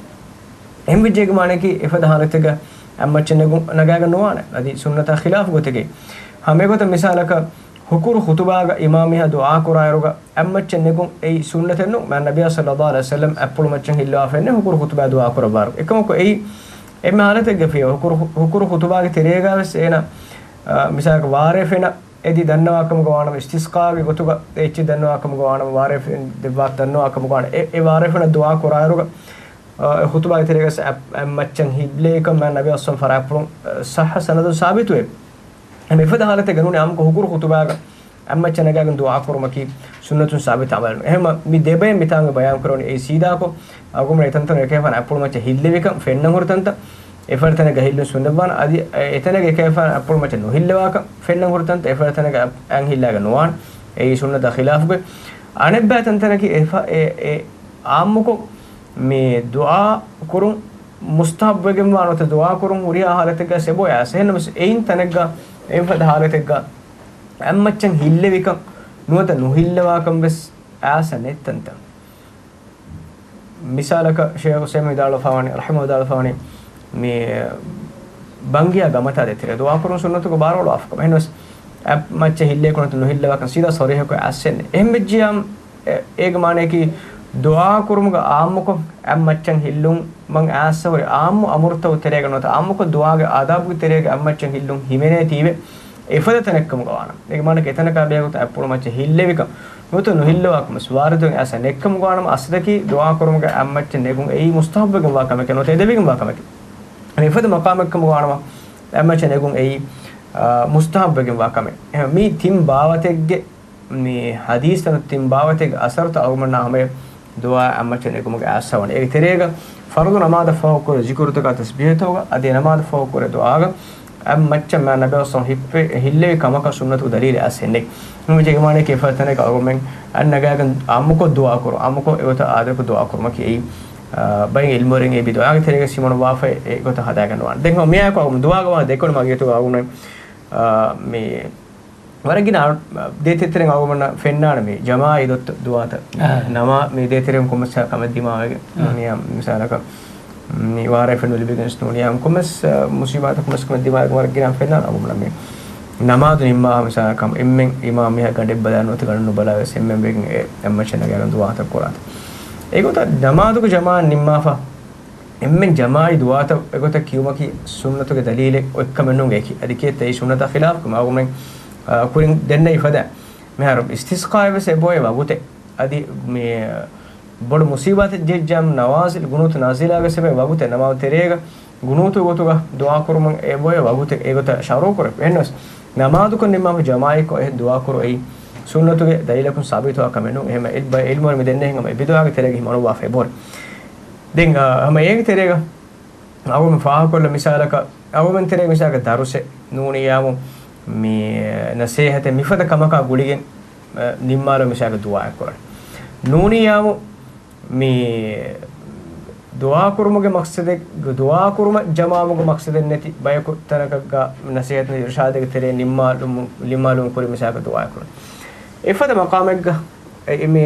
އެހެންވެއްޖެ އޭގެ މާނައަކީ އެފަދަ ޙާލަތެއްގަ އަތްމައްޗަށް ނެގު-، ނަގާގެން ނުވާނެ. އަދި ސުންނަތާ ޚިލާފު ގޮތެކޭ. ހަމަ އެގޮތަށް މިސާލަކަށް ހުކުރު ޚުޠުބާގަ އިމާމް މީހާ ދުޢާ ކުރާއިރުގަ އަތްމައްޗަށް ނެގުން އެއީ ސުންނަތެއް ނޫން. މާތް ނަބިއްޔާ ޞައްލަﷲު ޢަލައިހި ވަސައްލަމަ އަތްޕުޅު މައްޗަށް ހިއްލަވާފަ އެއްނެތް ހުކުރު ޚުޠުބާ ދުޢާ ކުރައްވާއިރު. އެކަމަކު އެއީ އެންމެ ޙާލަތެއްގަ ފިޔަވަ ހުކުރު، ހުކުރު ޚުޠުބާގެ ތެރޭގަ ވެސް އޭނަ، އާ، މިސާލަކަށް ވާރޭ ފެނަށް އެދި ދަންނަވާ ކަމުގަ ވާނަމަ، އިސްތިސްޤާގެ ގޮތުގަ އެއްޗެއް ދަންނަވާ ކަމުގަ ވާނަމަ، ވާރޭ ފެން ދެއްވާ ދަންނަވާ ކަމުގަ ވާނަމަ، އެ، އެ ވާރޭ ފެނަށް ދުޢާ ކުރާއިރުގަ، އާ، އެ ޚުޠުބާގެ ތެރޭގަ އަތް، އަތްމައްޗަށް ހިއްލެވިކަން މާތް ނަބިއްޔާ ޞައްލަﷲު ޢަލައިހި ވަސައްލަމަ ފަރާތްޕުޅުން، އާ، ޞައްޙަ ސަނަދުން ސާބިތުވޭ. އެ މިފަދަ ޙާލަތެއްގަ ނޫނީ އާއްމުކޮށް ހުކުރު ޚުޠުބާގަ އަތްމައްޗަށް ނަގާގެން ދުޢާ ކުރުމަކީ ސުންނަތުން ސާބިތު ޢަމަލެއް ނޫން. އެހެންވީމަ މި ދެބައިން މިތާނގަ ބަޔާން ކުރެވުނީ އެއީ ސީދާކޮށް، އަޅުގަނޑުމެން އެތަންތަނުން އެކަލޭގެފާނު އަތްޕުޅު މައްޗަށް ހިއްލެވިކަން ފެންނަން ހުރި ތަންތަން، އެފަދަ ތަނެއްގަ ހިއްލުން ސުންނަތްވާން، އަދި އެ، އެތަނެއްގަ އެކަލޭގެފާނު އަތްޕުޅު މައްޗަށް ނުހިއްލަވާކަން ފެންނަން ހުރި ތަންތަން، އެފަދަ ތަނެއްގަ އަތް، އަތް ހިއްލާގެން ނުވާނެ. އެއީ ސުންނަތާ ޚިލާފުގޮތް. އަނެއްބައި ތަންތަނަކީ އެފަ-، އެ، އެ އާއްމުކޮށް މި ދުޢާ ކުރުން މުސްތަޙައްބުވެގެންވާ ނުވަތަ ދުޢާ ކުރުން ހުރިހާ ޙާލަތެއްގަ އެބައޮތް އައިސް. އެހެންނަމަވެސް އެއިން ތަނެއްގަ އެފަދަ ޙާލަތެއްގަ އަތްމައްޗަށް ހިއްލެވިކަން ނުވަތަ ނުހިއްލަވާކަން ވެސް އައިސް ނެތް ތަންތަން. މިސާލަކަށް ޝޭޚް ޢުސައިމީން ވިދާޅުވެފަވާނީ، ރަޙިމަހުﷲ ވިދާޅުވެފަވާނީ، މި ބަންގިޔާ ގަމަތާ ދޭތެރޭ ދުޢާ ކުރުން ސުންނަތުގަ ބާރުއަޅުވާފަ ކަމަށް. އެހެންނަމަވެސް އަތްމައްޗަށް ހިއްލެވިކަން ނުހިއްލަވާކަން ސީދާ ޞަރީޙަކޮށް އައިސް ނެތް. އެހެންވެއްޖިއްޔާ އެ-، އޭގެ މާނައަކީ ދުޢާ ކުރުމުގަ އާއްމުކޮށް އަތްމައްޗަށް ހިއްލުމަށް އައިސް ހުރި އާއްމު އަމުރުތަކުގެ ތެރޭގަ ނުވަތަ އާއްމުކޮށް ދުޢާގެ އާދާބުގެ ތެރޭގަ އަތްމައްޗަށް ހިއްލުން ހިމެނޭތީވެ އެފަދަ ތަނެއްކަމުގަ ވާނަމަ. އޭގެ މާނައަކީ އެތަނަކާ ބެހޭގޮތަށް އަތްޕުޅު މައްޗަށް ހިއްލެވިކަން ނުވަތަ ނުހިއްލަވާކަން ވެސް ވާރިދުވެގެން އައިސް ނެތްކަމުގަ ވާނަމަ، އަސްލަކީ ދުޢާ ކުރުމުގަ އަތްމައްޗަށް ނެގުން އެއީ މުސްތަޙައްބުވެގެންވާ ކަމެކޭ ނުވަތަ އެދެވިގެންވާ ކަމެކޭ. އަދި އެފަދަ މަޤާމެއްކަމުގަ ވާނަމަ، އަތްމައްޗަށް ނެގުން އެއީ، އާ، މުސްތަޙައްބުވެގެންވާ ކަމެއް. އެހެން މި ތިން ބާވަތެއްގެ މި ޙަދީޘްތައް ތިން ބާވަތެއްގެ އަސަރުތައް އަޅުގަނޑުމެންނާ ހަމަޔަށް ދުޢާ އަތްމައްޗަށް ނެގުމުގެ އާއްސަވަނީ. އޭގެ ތެރޭގަ ފަރުޟު ނަމާދަށް ފަހު ކުރެ ޒިކުރުތަކާ ތަސްބީހުތަކުގަ އަދި ނަމާދަށް ފަހު ކުރެ ދުޢާގަ އަތްމައްޗަށް މާ ނަބިއްޔާ ހިއްޕެ ހިއްލެވި ކަމަކަށް ސުންނަތު ދަލީލެއް އައިސް ހެންނެ. މި ޖެހިވާނެ ކި އެފަދަ ތަނެއްގަ އަޅުގަނޑުމެން އަތް ނަގާގެން އާއްމުކޮށް ދުޢާ ކުރު، އާއްމުކޮށް އެގޮތަށް އާދަކޮށް ދުޢާ ކުރުމަކީ އެއީ، އާ، ބައެއް ޢިލްމުވެރިން އެ ބިދުޢާގެ ތެރޭގަ ސިމަނުއްވާފައި އެގޮތަށް ހަދާގަންނަވާނެ. ދެން މިއާއެކު އަޅުގަނޑު ދުޢާގަ ވާ ދެކޮޅު މަގޭތު އަޅުގަނޑު، އާ، މި ވަރަށް ގިނަ ދޭތެރޭ އަޅުގަނޑަށް ފެންނާނެ މި ޖަމާޢީ ދޮއްތަ ދުޢާތައް. އާ. ނަމާ މި ދޭތެރޭ ކޮންމެސް ކަމެއް ދިމާވެގެން އާ. ނޫނިއްޔާ މިސާލަކަށް، މި ވާރޭ ފެން ނުލިބިގެން ނޫނިއްޔާ ކޮންމެސް، އާ، މުސީބާތައް ކޮންމެސް ކަމެއް ދިމާވެގެން ވަރަށް ގިނަ ފެންނާނެ އަޅުގަނޑަށް މި ނަމާދު ނިންމާ މިސާލަކަށް އެންމެން އިމާމް މީހާ ގަނޑެއް ބަލާ ނުވަތަ ގަނޑު ނުބަލާ ވެސް އެންމެން ވެގެން އެ އަތްމައްޗަށް ނަގާގެން ދުޢާތައް ކުރާތަ. އެގޮތަށް ނަމާދުގެ ޖަމާޢަތް ނިންމާފަ އެންމެން ޖަމާޢީ ދުޢާތައް އެގޮތަށް ކިޔުމަކީ ސުންނަތުގެ ދަލީލެއް އޮތްކަމެއް ނޫން އެކި. އަދި ކިއެއްތަ އެއީ ސުންނަތާ ޚިލާފު ކަމެއް އަޅުގަނޑުމެން، އާ، ކުރިން ދެންނެވި ފަދަ. މިހާރު އިސްތިސްޤާއެއް ވެސް އެބޮއެ ވަގުތެއް. އަދި މި ބޮޑު މުސީބާތެއް ޖެއްޖާމު ނަވާޒިލް ގުނޫތު ނާޒިލާގެ ސަބަބެއް ވަގުތެއް ނަމާދު ތެރޭގަ ގުނޫތު ގޮތުގަ ދުޢާ ކުރުމަށް އެބޮއެ ވަގުތެއް އެގޮތަށް ޝަރުޢު ކުރެއްވި. އެހެނަސް ނަމާދުކޮށް ނިންމާފަ ޖަމާޢީކޮށް އެ ދުޢާ ކުރު އެއީ ސުންނަތުގެ ދަލީލަކުން ސާބިތުވާ ކަމެއް ނޫން. އެހެން އެ ބައެއް ޢިލްމުވެރިން މި ދެންނެވިހެން ހަމަ އެ ބިދުޢާގެ ތެރޭގަ ހިމަނުއްވާފަ އެބޮރެ. ދެން، އާ، ހަމަ އޭގެ ތެރޭގަ އަޅުގަނޑު ފާހަގަކޮށްލަން މިސާލަކަށް، އަޅުގަނޑު ތެރޭ މިސާލަކަށް ދަރުސެއް ނޫނިއްޔާމު މި ނަސޭހަތެއް މިފަދަ ކަމަކާ ގުޅިގެން، އަ، ނިންމާލު މިސާލަކަށް ދުޢާއެއް ކުރަން. ނޫނިއްޔާމު މި ދުޢާ ކުރުމުގެ މަޤްޞަދެއް، ދުޢާ ކުރުމަށް ޖަމާވުމުގެ މަޤްޞަދެއް ނެތި ބަޔަކު ތަނަކަށްގަ ނަސޭހަތު އިރުޝާދެއްގެ ތެރޭ ނިންމާލުމު، ނިންމާލުމުން ކުރި މިސާލަކަށް ދުޢާއެއް ކުރަން. އެފަދަ މަޤާމެއްގަ އެ، މި،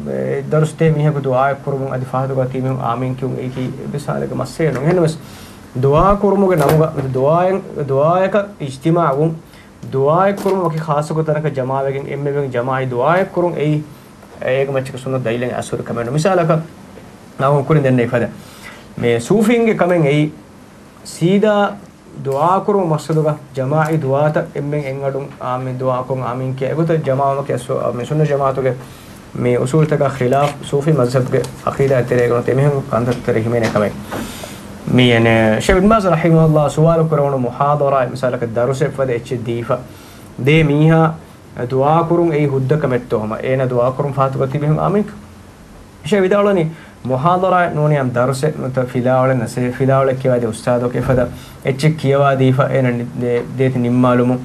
އެ، ދަރުސް ދޭ މީހަކު ދުޢާއެއް ކުރުމުން އަދި ފަހަތުގަ ތިބި މީހުން އާމީން ކިޔުން އެއީކީ އެއްވެސް ހާލެއްގެ މައްސަލައެއް ނޫން. އެހެންނަމަވެސް ދުޢާ ކުރުމުގެ ނަމުގަ ދުޢާއެއް، ދުޢާއަކަށް އިޖްތިމާޢުވުން، ދުޢާއެއް ކުރުމަށް ވަކި ޚާއްޞަ ގޮތަކަށް ޖަމާވެގެން އެންމެން ޖަމާޢީ ދުޢާއެއް ކުރުން އެއީ، އޭގެ މައްޗަކަށް ސުންނަތު ދަލީލެއް އަސްލު ކަމެއް ނޫން. މިސާލަކަށް ނަމަ ކުރިން ދެންނެވި ފަދަ މި ސޫފީންގެ ކަމެއް އެއީ، ސީދާ ދުޢާކުރުމަށް މަޤްޞަދުގަ ޖަމާޢީ ދުޢާތައް އެންމެން އެއްއަޑުން އާމީން ދުޢާކޮށް އާމީން ކިޔާ އެގޮތަށް ޖަމާޢީ ވުމަކީ ސު-، މި ސުންނަތް ޖަމާޢަތުގެ މި އުޞޫލުތަކާ ޚިލާފު ސޫފީ މަޒްހަބުގެ ޢަޤީދާ ތެރޭގަ ނުވަތަ އެމީހުން ކަންތައްތެރޭ ހިމެނޭ ކަމެއް. މި އެނެ ޝޭޚް އިބްނު ބާޒް ރަޙިމަހުﷲ ސުވާލު ކުރެވުނު މުޙާޟަރާއެއް މިސާލަކަށް ދަރުސެއް ފަދަ އެއްޗެއް ދީފަ ދޭ މީހާ ދުޢާކުރުން އެއީ ހުއްދަ ކަމެއްތޯ ހަމަ އޭނަ ދުޢާކުރުން ފަހަތުގަ ތިބި މީހުން އާމީން ޝޭޚް ވިދާޅުވަނީ، މުޙާޟަރާއެއް ނޫނީ އަން ދަރުސެއް ނުވަތަ ފިލާވަޅެއް ނަސޭ-، ފިލާވަޅެއް ކިޔަވާދޭ އުސްތާޛަކު އެފަދަ އެއްޗެއް ކިޔަވާދީފަ އޭނަ ނި-، ދޭ-، ދޭތި ނިންމާލުމުން،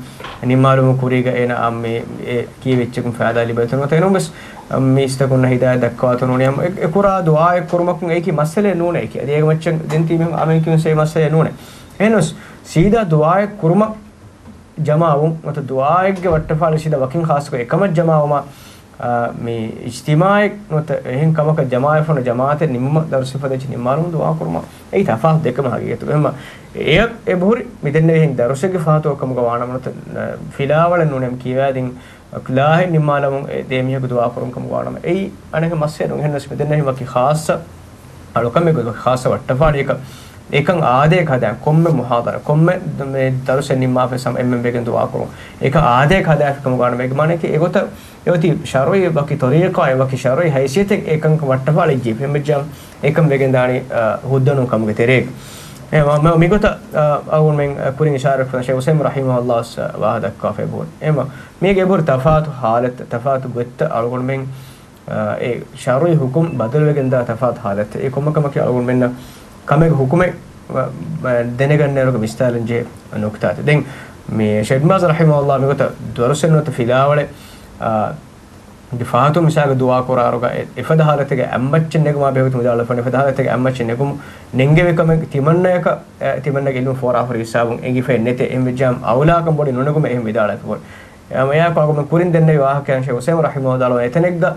ނިންމާލުމުން ކުރީގަ އޭނަ އަށް މި އެ ކިޔެވި އެއްޗަކުން ފައިދާ ލިބޭތޯ ނުވަތަ އެނޫންވެސް މީސްތަކުންނަށް ހިދާޔަތް ދައްކަވާތޯ ނޫނީ އެ-، އެ ކުރާ ދުޢާއެއް ކުރުމަކުން އެއީކީ މައްސަލައެއް ނޫނޭ އެކީ. އަދި އޭގެ މައްޗަށް ދެން ތީ މީހުން އާމީން ކިޔުން ސޭ މައްސަލައެއް ނޫނޭ. އެހެނަސް ސީދާ ދުޢާއެއް ކުރުމަށް ޖަމާވުން ނުވަތަ ދުޢާއެއްގެ ވައްޓަފާޅި ސީދާ ވަކިން ޚާއްޞަކޮށް އެކަމަށް ޖަމާވުމަށް، އާ، މި އިޖްތިމާޢެއް ނުވަތަ އެހެން ކަމަކަށް ޖަމާވެފަ ހުންނަ ޖަމާޢަތެއް ނިމުމަށް ދަރުސެއް ފަދަ އެއްޗެއް ނިންމާލުމުން ދުޢާ ކުރުމަށް އެއީ ތަފާތު ދެކަމަށް ހަގީގަތުގަ. އެހެންމަ އެއަށް އެބަހުރި މި ދެންނެވިހެން ދަރުސެއްގެ ފަހަތު ކަމުގަ ވާނަމަ ނުވަތަ، އާ، ފިލާވަޅެއް ނޫނޭ ކިޔަވާދިން ކްލާހެއް ނިންމާލަމުން އެ ދޭ މީހަކު ދުޢާ ކުރުން ކަމުގަ ވާނަމަ އެއީ އަނެއް މައްސަލައެއް ނޫން. އެހެންނަސް މި ދެންނެވި ވަކި ޚާއްޞަ އަޅުކަމެއް ގޮތުގަ ޚާއްޞަ ވައްޓަފާޅިއަކަށް އެކަން އާދަޔަކަށް ހަދާ ކޮންމެ މުޙާޟަރާ، ކޮންމެ ދަ-، މެ ދަރުސެއް ނިންމާފައި ސަމް އެންމެން ވެގެން ދުޢާ ކުރުން އެކަން އާދަޔަކަށް ހަދާފި ކަމުގަ ވާނަމަ އޭގެ މާނައަކީ އެގޮތަށް އެއޮތީ ޝަރުޢީ ވަކި ތޮރީޤާއެއް ވަކި ޝަރުޢީ ހައިސިއްޔަތެއް އެކަން ވައްޓަފާޅިއްޖެ އެންމެން އެކަން ވެގެން ދާނީ، އަ، ހުއްދަ ނޫން ކަމުގެ ތެރޭގަ. އެ މަ-، މަ-، މިގޮތަށް، އަ، އަޅުގަނޑުމެން ކުރިން އިޝާރަތް ކުރަން ޝޭޚް އުސައިމީން ރަޙިމަހުﷲ ވާހަކަ ދައްކާފައި ބޯ. އެ މަ-، މީގެ އެބަހުރި ތަފާތު ޙާލަތްތައް، ތަފާތު ގޮތްތައް އަޅުގަނޑުމެން އާ، އެ ޝަރުޢީ ޙުކުމް ބަދަލުވެގެންދާ ތަފާތު ޙާލަތް. އެ ކޮންމެ ކަމަކީ އަޅުގަނޑުމެންނަށް ކަމެއްގެ ޙުކުމެއް، އާ، ދެނެގަންނައިރުގަ ވިސްނާލަން ޖެހޭ ނުކުތާތައް. ދެން މި ޝޭޚް އިބްނު ބާޒް ރަޙިމަހުﷲ މިގޮތަށް ދަރުސެއް ނުވަތަ ފިލާވަޅެއް، އާ، ގެ ފަހަތުން މިސާލަކަށް ދުޢާ ކުރާއިރުގަ އެ-، އެފަދަ ޙާލަތެއްގަ އަތްމައްޗަށް ނެގުމާ ބެހޭގޮތުން ވިދާޅުވެފަ އެފަދަ ޙާލަތެއްގަ އަތްމައްޗަށް ނެގުމުން ނެންގެވި ކަމެއް ތިމަންނަޔަކަށް، އެ، ތިމަންނަގެ ޢިލްމު ފޯރާފަ ހިސާބުން އެނގިފައެއް ނެތޭ. އެހެން ވެއްޖާމަ އައުލާކަން ބޮޑީ ނުނެގުމެއް އެހެން ވިދާޅުވެފަ. އެ މަޔާ ކާކު މި ކުރިން ދެންނެވި ވާހަކައިން ޝޭޚް އުސައިމީން ރަޙިމަހުﷲ ވަނީ އެތަނެއްގަ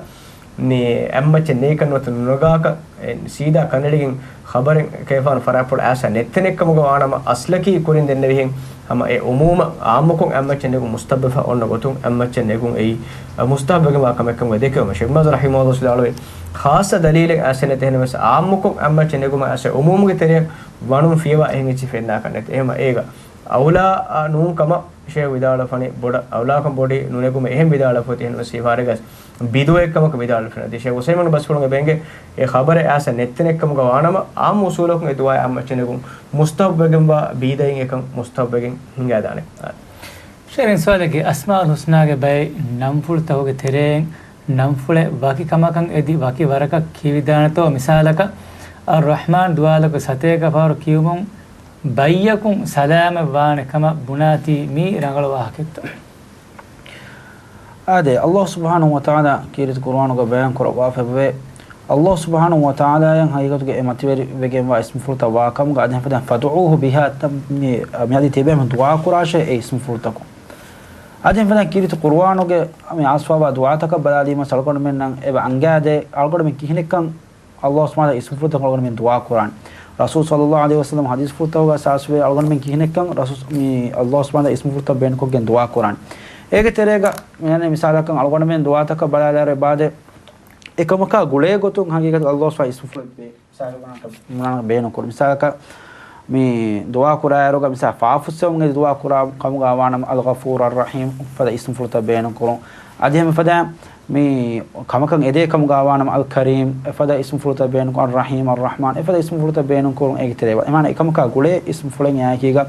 މި އަތްމައްޗަށް ނެގިކަން ނުވަތަ ނުނަގާކަށް، އެ، ސީދާ ކަންނެޅިގެން ޚަބަރެއް ކޭފާނު ފަރާތްޕުޅު އައިސް ނެތްތަނެއް ކަމުގަ ވާނަމަ، އަސްލަކީ ކުރިން ދެންނެވިހެން ހަމަ އެ ޢުމޫމަށް ޢާއްމުކޮށް އަތްމައްޗަށް ނެގުން މުސްތަޙައްބުވެފަ އޮންނަ ގޮތުން އަތްމައްޗަށް ނެގުން އެއީ، އަ، މުސްތަޙައްބުވެގެންވާ ކަމެއް ކަމުގަ ދެކެވުމަށް ޝޭޚް އިބްނު ބާޒް ރަޙިމަހުﷲ ވިދާޅުވި ޚާއްޞަ ދަލީލެއް އައިސް ނެތޭ. އެހެންވެސް ޢާއްމުކޮށް އަތްމައްޗަށް ނެގުމަށް އައިސް ޢުމޫމުގެ ތެރެއަށް ވަނުން ފިޔަވާ އެހެން އެއްޗެއް ފެންނާކަށް ނެތޭ. އެހެންމަ އޭގަ އައުލާ އަށް ނޫން ކަމަށް ޝޭޚް ވިދާޅުވެފަނީ ބޮޑަށް އައުލާކަން ބޮޑީ ނުނެގުމެއް އެހެން ވިދާޅުވެފަ އޮތީ. އެހެންވެސް ހިފާރެގަސް ބިދުޢައެއްކަމަކަށް ވިދާޅުވެފަ ނެތީ. ޝޭޚް އުސައިމީންގެ ބަސްފުޅުން އެބަ އެނގޭ އެ ޚަބަރެއް އައިސް ނެތްތަނެއްކަމުގަ ވާނަމަ، ޢާއްމު އުޞޫލަކުން އެ ދުޢާއެއް އަތްމައްޗަށް ނެގުން މުސްތަޙައްބުވެގެންވާ ބީދައިން އެކަން މުސްތަޙައްބުވެގެން ހިނގާދާނެ. ޝޭޚް އިން ސުވާލެއްގެ އަސްމާއުލް ޙުސްނާގެ ބައެއް ނަންފުޅުތަކުގެ ތެރެއިން ނަންފުޅެއް ވަކި ކަމަކަށް އެދި ވަކި ވަރަކަށް ކީވިދާނެތޯ؟ މިސާލަކަށް، އައްރަޙްމާން ދުވާލަކު ސަތޭކަ ފަހަރު ކިޔުމުން ބައްޔަކުން ސަލާމަތް ވާނެ ކަމަށް ބުނާތީ މީ ރަނގަޅު ވާހަކައެއްތޯ؟ އާދެ، ﷲ ސުބްޙާނަހޫ ވަތަޢާލާ ކީރިތި ޤުރުއާނުގަ ބަޔާން ކުރައްވާފައިވޭ. ﷲ ސުބްޙާނަހޫ ވަތަޢާލާއަށް ހަގީގަތުގަ އެ މަތިވެރި ވެގެންވާ އިސްމުފުޅުތައް ވާ ކަމުގަ އަދި ހަމަ ފަދުޢޫހު ބިހާ، މި-، މިއަދި ތިބޭމެ ދުޢާ ކުރާށޭ އެ އިސްމުފުޅުތަކުން. އަދި ހަމަ ކީރިތި ޤުރުއާނުގެ މި އައިސްފަވާ ދުޢާތަކަށް ބަލާލީމަ އަޅުގަނޑުމެންނަށް އެބަ އަންގާދޭ، އަޅުގަނޑުމެން ކިހިނެއްކަން ﷲ ސުބްޙާނަހޫ ވަތަޢާލާ އިސްމުފުޅުތައް އަޅުގަނޑުމެން ދުޢާ ކުރާނެ. ރަސޫލު ޞައްލައްލާހު ޢަލައިހި ވަސައްލަމް ޙަދީޘްފުޅުތަކުގަ ސާސްވޭ އަޅުގަނޑުމެން ކިހިނެއްކަން ރަސޫލު މި ﷲ ސުބްޙާނަހޫ ވަތަޢާލާ އިސްމުފުޅުތައް ބޭނުންކޮށްގެން ދުޢާ ކުރާނެ. އޭގެ ތެރޭގަ މި މިސާލަކަށް އަޅުގަނޑުމެން ދުޢާތަކަށް ބަލާލާރޭ އެބަދޭ، އެކަމަކާ ގުޅޭ ގޮތުން ހަގީގަތު ﷲ ސުބްޙާނަހޫ ވަތަޢާލާ އިސްމުފުޅެއް ވޭ. މިސާލެއް ބުނާނަކަށް، ބުނާނަކަށް ބޭނުންކުރުން. މިސާލަކަށް މި ދުޢާ ކުރާއިރުގަ މިސާ ފާފަ ފުއްސެވުމުގެ ދުޢާ ކުރާ ކަމުގަ ވާނަމަ، އަލްޣަފޫރު އައްރަޙީމް ފަދަ އިސްމުފުޅުތައް ބޭނުންކުރުން. އަދި ހަމަ ފަދަ މި ކަމަކަށް އެދޭ ކަމުގަ ވާނަމަ، އަލް ކަރީމް އެފަދަ އިސްމުފުޅުތައް ބޭނުންކުރުން، އައްރަޙީމް، އައްރަޙްމާން އެފަދަ އިސްމުފުޅުތައް ބޭނުންކުރުން. އޭގެ ތެރޭ ވާ އެމާނަ އެކަމަކާ ގުޅޭ އިސްމުފުޅެއް އެއާއެކީގަ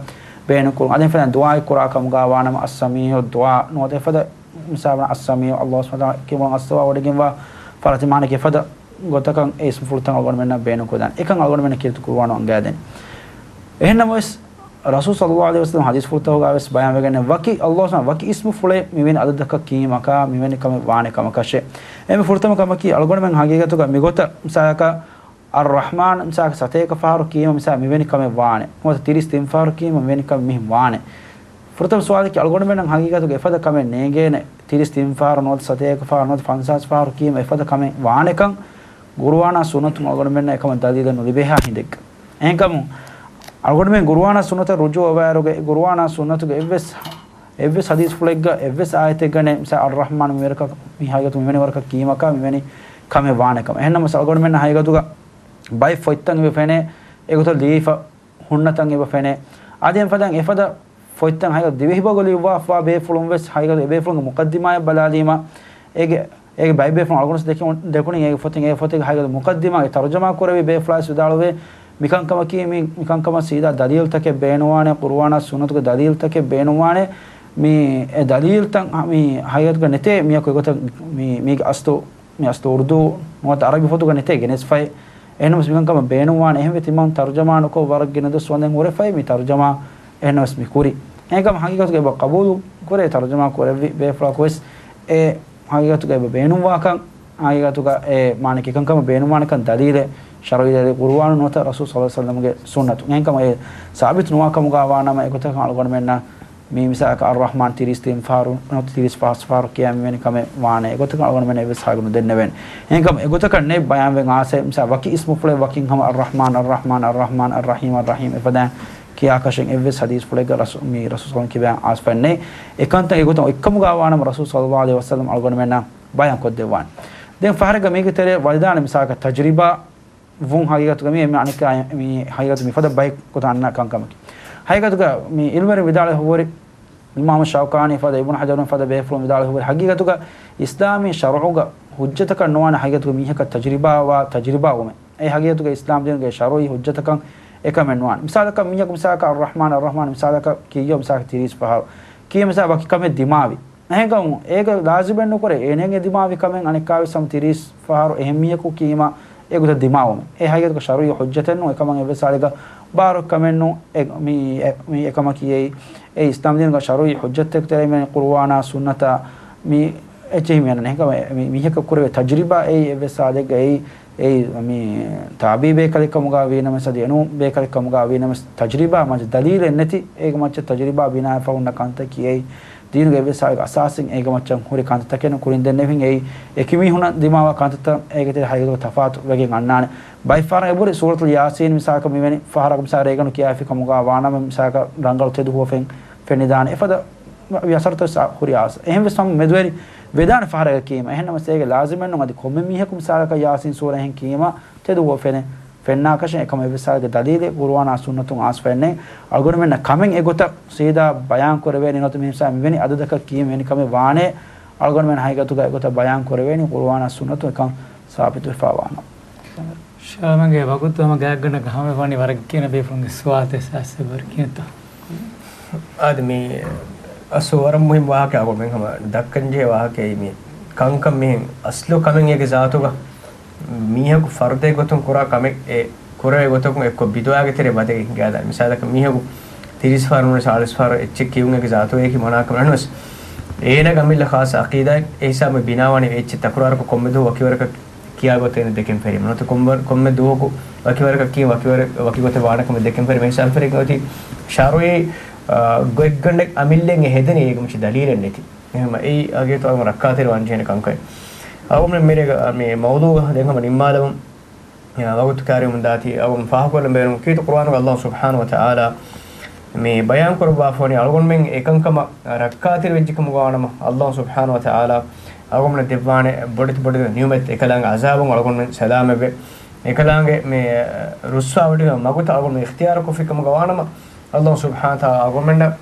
ބޭނުންކުރުން. އަދި ހަމަ ފަދަ ދުޢާއެއް ކުރާ ކަމުގަ ވާނަމަ، އައްސަމީޢު ދުޢާ ނުވަތަ އެފަދަ މިސާލަކަށް އައްސަމީޢު ﷲ ސުބްޙާނަހޫ ވަތަޢާލާ ކިބައިން އައްސަވާ ވޮޑިގެންވާ ފަރާތު މާނައަކީ އެފަދަ ގޮތަކަށް އެ އިސްމުފުޅުތައް އަޅުގަނޑުމެންނަށް ބޭނުންކުރަން. އެކަން އަޅުގަނޑުމެންނަށް ކީރިތި ޤުރުއާނު އަންގާދޭނެ. އެހެންނަމަވެސް، ރަސޫލު ޞައްލައްލާހު ޢަލައިހި ވަސައްލަމް ޙަދީޘްފުޅުތަކުގަވެސް ބަޔާންވެގެން ވަކި ﷲ ސުބްޙާނަހޫ ވަކި އިސްމުފުޅެއް މިވެނި އަދަދަކަށް ކީމަކާ މިވެނި ކަމެއް ވާނެ ކަމަކަށެއް. އެންމެ ފުރަތަމަ ކަމަކީ އަޅުގަނޑުމެން ހަގީގަތުގަ މިގޮތަށް މިސާލަކަށް އައްރަޙްމާން މިސާލަކަށް ސަތޭކަ ފަހަރު ކީމަ މިސާ މިވެނި ކަމެއް ވާނެ. ނުވަތަ ތިރީސް ތިން ފަހަރު ކީމަ މިވެނި ކަމެއް މިހެން ވާނެ. ފުރަތަމަ ސުވާލަކީ އަޅުގަނޑުމެންނަށް ހަގީގަތުގަ އެފަދަ ކަމެއް ނޭނގޭނެ. ތިރީސް ތިން ފަހަރު ނުވަތަ ސަތޭކަ ފަހަރު ނުވަތަ ފަންސާސް ފަހަރު ކީމަ އެފަދަ ކަމެއް ވާނެކަން ޤުރުއާނާ ސުންނަތުން އަޅުގަނޑުމެންނަށް އެކަމަށް ދަލީލެއް ނުލިބޭހާ ހިނދެއްގަ. އެހެންކަމުން އަޅުގަނޑުމެން ޤުރުއާނާ ސުންނަތަށް ރުޖޫޢަވާއިރުގަ ޤުރުއާނާ ސުންނަތުގެ އެއްވެސް، އެއްވެސް ޙަދީޘްފުޅެއްގަ އެއްވެސް އާޔަތެއްގަ ނެތް މިސާ އައްރަޙްމާން މިވަރަކަށް މި ހަގީގަތު މިވެނި ވަރަކަށް ކީމަކާ މިވެނި ކަމެއް ވާނެކަމަށް. އެހެންނަމަވެސް އަޅުގަނޑުމެންނަށް ހަގީގަތުގަ ބައެއް ފޮތްތައް އެބަ ފެނޭ، އެގޮތަށް ލިޔެފަ ހުންނަތައް އެބަ ފެނޭ. އަދި އެފަދައިން އެފަދަ ފޮތްތައް ހަގީގަތު ދިވެހިބަގު ލިޔުއްވާފަވާ ބޭފުޅުން ވެސް ހަގީގަތު އެބޭފުޅުންގެ މުޤައްދިމާއަށް ބަލާލީމަ، އޭގެ، އޭގެ ބައެއް ބޭފުޅުން އަޅުގަނޑު ދެކެ-، ދެކުނީ އޭގެ ފޮތެއް، އޭގެ ފޮތެއްގެ ހަގީގަތު މުޤައްދިމާގެ ތަރުޖަމާ ކުރެވި ބޭފުޅާ ވެސް ވިދާޅުވޭ، މިކަންކަމަކީ މި، މިކަންކަމަށް ސީދާ ދަލީލްތަކެއް ބޭނުންވާނެ، ޤުރުއާނާ ސުންނަތުގެ ދަލީލްތަކެއް ބޭނުންވާނެ، މި އެ ދަލީލްތައް މި ހަގީގަތުގަ ނެތޭ، މިއަކު އެގޮތަށް މި، މީގެ އަސްލު މި އަސްލު އުރުދޫ ނުވަތަ އަރަބި ފޮތުގަ ނެތޭ ގެނެސްފައި. އެހެންނަމަވެސް މިކަންކަމަށް ބޭނުންވާނެ. އެހެންވެ ތިމަން ތަރުޖަމާ ނުކޮށް ވަރަށް ގިނަ ދުވަސް ވަންދެން ހުރެފައި މި ތަރުޖަމާ އެހެންނަމަވެސް މި ކުރި. އެހެންކަމުން ހަގީގަތުގަ އެބަ ޤަބޫލު ކުރޭ ތަރުޖަމާ ކުރެއްވި ބޭފުޅަކު ވެސް އެ ހަގީގަތުގަ އެބަ ބޭނުންވާކަން، ހަގީގަތުގަ އެ މާނަ އެކަންކަމަށް ބޭނުންވާނެކަން ދަލީލެއް ޝަރުޢީ ދަލީލެއް ޤުރުއާނު ނުވަތަ ރަސޫލު ޞައްލައްލާހު ޢަލައިހި ވަސައްލަމްގެ ސުންނަތު. އެހެންކަމުން އެ ސާބިތު ނުވާ ކަމުގަ ވާނަމަ އެގޮތަކަށް އަޅުގަނޑުމެންނަށް މި މިސާލަކަށް އައްރަޙްމާން ތިރީސް ތިން ފަހަރު، ނުވަތަ ތިރީސް ފަސް ފަހަރު ކިޔާ މިވެނި ކަމެއް ވާނެ. އެގޮތަކަށް އަޅުގަނޑުމެން އެއްވެސް ހަގީގަތު ނުދެންނެވެން. އެހެންކަމުން އެގޮތަކަށް ނެތް ބަޔާންވެ އާސެ، މިސާ ވަކި އިސްމުފުޅެއް ވަކިން ހަމަ އައްރަޙްމާން، އައްރަޙްމާން، އައްރަޙްމާން، އައްރަޙީމް، އައްރަޙީމް އެފަދައިން ކިޔާކަށެއް އެއްވެސް ޙަދީޘްފުޅެއްގަ ރަސޫ-، މި ރަސޫލު ކިބައިން އާސްފައެއް ނެތް. އެކަންތައް އެގޮތަށް އޮތްކަމުގަ ވާނަމަ ރަސޫލު ޞައްލައްލާހު ޢަލައިހި ވަސައްލަމް އަޅުގަނޑުމެންނަށް ބަޔާން ކޮށްދެއްވާނެ. ދެން ފަހަރެއްގަ މީގެ ތެރޭ ވަދާނެ މިސާލަކަށް ތަޖްރިބާ ވުން ހަގީގަތުގަ މި އެންމެ އަނެއްކާ މި ހަގީގަތު މިފަދަ ބައެއް ގޮތަށް އަންނަ ކަންކަމަކީ. ހަގީގަތުގަ މި ޢިލްމުވެރިން ވިދާޅުވި ހުރި އިމާމު ޝައުކާނީ ފަދަ އިބްނު ޙަޖަރު ފަދަ ބޭފުޅުން ވިދާޅުވި ހުރި ހަގީގަތުގަ އިސްލާމީ ޝަރުޢުގަ ޙުއްޖަތަކަށް ނުވާނެ ހަގީގަތުގަ މީހަކަށް ތަޖްރިބާވާ ތަޖްރިބާވުމެއް. އެ ހަގީގަތުގަ އިސްލާމް ދީނުގެ ޝަރުޢީ ޙުއްޖަތަކަށް އެކަމެއް ނުވާނެ. މިސާލަކަށް މީހަކު މިސާލަކަށް އައްރަޙްމާން އައްރަޙްމާން މިސާލަކަށް ކިޔައްވާ މިސާލަކަށް ތިރީސް ފަހަރު ކީ މިސާލަކަށް ވަކި ކަމެއް ދިމާވި. އެހެންކަމުން އޭގަ ލާޒިމެއް ނުކުރޭ އޭނައަށް އެ ދިމާވި ކަމެއް އަނެއްކާވެސް ހަމަ ތިރީސް ފަހަރު އެހެން މީހަކު ކީމަ އެގޮތަށް ދިމާވުމެއް. އެ ހަގީގަތުގަ ޝަރުޢީ ޙުއްޖަތެއް ނޫން. އެކަމަށް އެއްވެސް ހާލެއްގަ ބާރު ކަމެއް ނޫން. އެ، މި، އެ، މި އެކަމަކީ އެއީ، އެ އިސްލާމް ދީނުގަ ޝަރުޢީ ޙުއްޖަތެއް ތެރޭ މި ޤުރުއާނާ ސުންނަތާ މި އެއްޗެހި މި އަންނަނީ. އެހެންކަމުން މި، މީހަކަށް ކުރެވޭ ތަޖްރިބާ އެއީ އެއްވެސް ހާލެއްގަ އެއީ އެއީ މި ތާބީ ބޭކަލެއް ކަމުގަ ވީނަމަވެސް އަދި އެނޫން ބޭކަލެއް ކަމުގަ ވީނަމަވެސް ތަޖްރިބާ މަޖި ދަލީލެއް ނެތި އޭގެ މައްޗަށް ތަޖްރިބާ ބިނާވެފަ ހުންނަ ކަންތަކީ އެއީ ދީނުގެ އެއްވެސް ހާލެއްގަ އަސާސެއް އޭގެ މައްޗަށް ހުރި ކަންތައްތަކެއް ނޫން. ކުރިން ދެންނެވިން އެއީ އެކި މީހުނަށް ދިމާވާ ކަންތައްތައް އޭގެ ތެރޭ ހަގީގަތުގަ ތަފާތު ވެގެން އަންނާނެ. ބައެއް ފަހަރަށް އެބުރި ސޫރަތުލް ޔާސީން މިސާލަކަށް މިވެނި ފަހަރަކު މިސާލަށް ރޭގަނޑު ކިޔާފި ކަމުގަ ވާނަމަ މިސާލަކަށް ރަނގަޅު ތެދު ހުވަފެން ފެނިދާނެ. އެފަދަ ވި އަސަރުތައް ހުރި އާސް. އެހެންވެސް ހަމަ މެދުވެރި ވެދާނެ ފަހަރަކަށް ކީމަ. އެހެންނަމަވެސް އޭގެ ލާޒިމެއް ނޫން އަދި ކޮންމެ މީހަކު މިސާލަކަށް ޔާސީން ސޫރަ އެހެން ކީމަ ތެދު ހުވަފެނެއް ފެންނާކަށެއް އެކަމަށް އެއްވެސް ހާލެއްގަ ދަލީލެއް ޤުރުއާނާ ސުންނަތުން އާސްފައެއް ނެތް. އަޅުގަނޑުމެންނަށް ކަމެއް އެގޮތަށް ސީދާ ބަޔާން ކުރެވޭނެ ނުވަތަ މި މިސާ މިވެނި އަދަދަކަށް ކީމަ މިވެނި ކަމެއް ވާނެ. އަޅުގަނޑުމެން ހަގީގަތުގަ އެގޮތަށް ބަޔާން ކުރެވޭނީ ޤުރުއާނާ ސުންނަތުން އެކަން ސާބިތުވެފަ ވާނަމަ. ޝާމަގެ ވަގުތު ހަމަ ގާތްގަނޑަށް ހަމަ ވަނީ ވަރަށް ގިނަ ބޭފުޅުންގެ ސުވާލުތައް ސާސް ވަރަށް ގިނަތޯ؟ އާދެ، މި އަސްލު ވަރަށް މުހިންމު ވާހަކައެއް އަޅުގަނޑުމެން ހަމަ ދައްކަން ޖެހޭ ވާހަކައެއް މި ކަންކަން މިހެން އަސްލު ކަމެއް އޭގެ ޒާތުގަ މީހަކު ފަރުދެއް ގޮތުން ކުރާ ކަމެއް އެ ކުރެވޭ ގޮތަކުން އެއްކޮށް ބިދުޢާގެ ތެރެ ބަދެގެ ހިނގާދާނެ. މިސާލަކަށް މީހަކު ތިރީސް ފަހަރު ނުވަތަ ސާޅީސް ފަހަރު އެއްޗެއް ކިޔުން އޭގެ ޒާތުގައި ކި މަނާކަމެއް ނަނުވެސް، އޭނަގެ އަމިއްލަ ޚާއްޞަ ޢަޤީދާއެއް އެ ހިސާބުން ބިނާވާނީ އެއްޗެއް ތަކުރާރުކޮށް ކޮންމެ ދުވަހު ވަކިވަރަކަށް ކިޔާ ގޮތެއް ދެކެން ފެރި. ނުވަތަ ކޮންމެ، ކޮންމެ ދުވަހަކު ވަކިވަރަކަށް ކިޔިން ވަކިވަރަ-، ވަކި ގޮތެއް ވާނެ ކަމެއް ދެކެން ފެރި. މި ހިސާބު ފެރި އޮތީ ޝަރުޢީ، އާ، ގޮތްގަނޑެއް އަމިއްލައިން އެ ހެދެނީ އޭގެ މުށި ދަލީލެއް ނެތި. އެހެން އެއީ އަގޭތޯ އަޅުގަނޑު ރައްކާތެރިވާން ޖެހޭނެ ކަންކަން. އަޅުގަނޑު މިރޭގަ މި މައުޟޫޢުގަ ދެން ހަމަ ނިންމާލަމުން، އާ، ވަގުތު ކާރިވުމުން ދާތީ އަޅުގަނޑު ފާހަގަކޮށްލަން ބޭނުން ކީރިތި ޤުރުއާނުގަ ﷲ ސުބްޙާނަހޫ ވަތަޢާލާ މި ބަޔާން ކުރައްވާފަވަނީ އަޅުގަނޑުމެން އެކަންކަމަށް ރައްކާތެރިވެއްޖެ ކަމުގަ ވާނަމަ، ﷲ ސުބްޙާނަހޫ ވަތަޢާލާ އަޅުގަނޑުމެންނަށް ދެއްވާނެ ބޮޑެތި ބޮޑެތި ނިޢުމަތް، އެކަލާނގެ ޢަޒާބުން އަޅުގަނޑުމެން ސަލާމަތްވެ، އެކަލާނގެ މި ރުއްސާވެޑިގެން މަގުތައް އަޅުގަނޑުމެން އިޚްތިޔާރުކޮށްފި ކަމުގަ ވާނަމަ، ﷲ ސުބްޙާނަހޫ ވަތަޢާލާ އަޅުގަނޑުމެންނަށް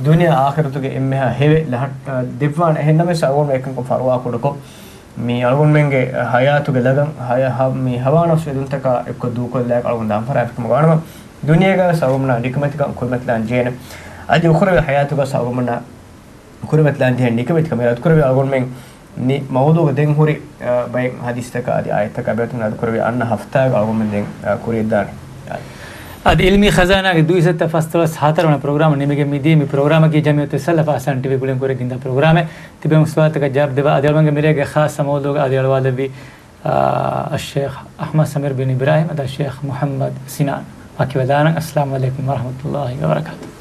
ދުނިޔެ އާޚިރަތުގެ އެންމެހާ ހެވެއް ލަހަ-، އަ، ދެއްވާނެ. އެހެން ނަމަވެސް އަޅުގަނޑު އެކަންކަން ފަރުވާ ކުޑަކޮށް، މި އަޅުގަނޑުމެންގެ ހަޔާތުގެ ލަގަން ހަޔާ-، ހަ-، މި ހަވާ ނަފްސު އެދުންތަކާ އެއްކޮށް ދޫކޮށްލާ އަޅުގަނޑު ދާން ފަރާތް ކަމުގަ ވާނަމަ، ދުނިޔޭގަވެސް އަޅުގަނޑުމެންނަށް ނިކަމެތިކަން ކުރިމަތިލާން ޖެހޭނެ. އަދި އުޚްރަވީ ހަޔާތުގަވެސް އަޅުގަނޑުމެންނަށް ކުރިމަތިލާން ޖެހޭނެ ނިކަމެތިކަން. އަދި އަދުކުރެވި އަޅުގަނޑުމެން މި މައުޟޫޢުގަ ދެން ހުރި، އަ، ބައެއް ޙަދީޘްތަކާ އަދި އާޔަތްތަކާ ބެހޭގޮތުން އަދުކުރެވި އަންނަ ހަފްތާގަ އަޅުގަނޑުމެން ދެން، އަ، ކުރިއަށްދާނެ. އަދި އިލްމީ ޚަޒާނާގެ ދުއިސައްތަ ފަސްދޮޅަސް ހަތަރުވަނަ ޕްރޮގްރާމަށް ނިމިގެން މިދިޔަ. މި ޕްރޮގްރާމަކީ ޖަމްޢިއްޔަތު ސަލަފް އަހްސާން ޓީވީ ގުޅެން ކުރިއަށް ގެންދާ ޕްރޮގްރާމެއް. ތިބޭފުޅުން ސުވާލުތަކަށް ޖަވާބު ދެއްވާ. އަދި އަޅުގަނޑުގެ މިރޭގެ ޚާއްޞަ މައުޟޫޢުގަ އަދި އަޅުވާލެއްވީ، އާ، އައްޝޭޚް އަޙްމަދު ސަމީރު ބިން އިބްރާހީމް އަދި އައްޝޭޚް މުޙައްމަދު ސިނާން. ވަކިވެލާނަން. އައްސަލާމު ޢަލައިކުމް ވަރަޙްމަތުﷲ ވަބަރަކާތުހު.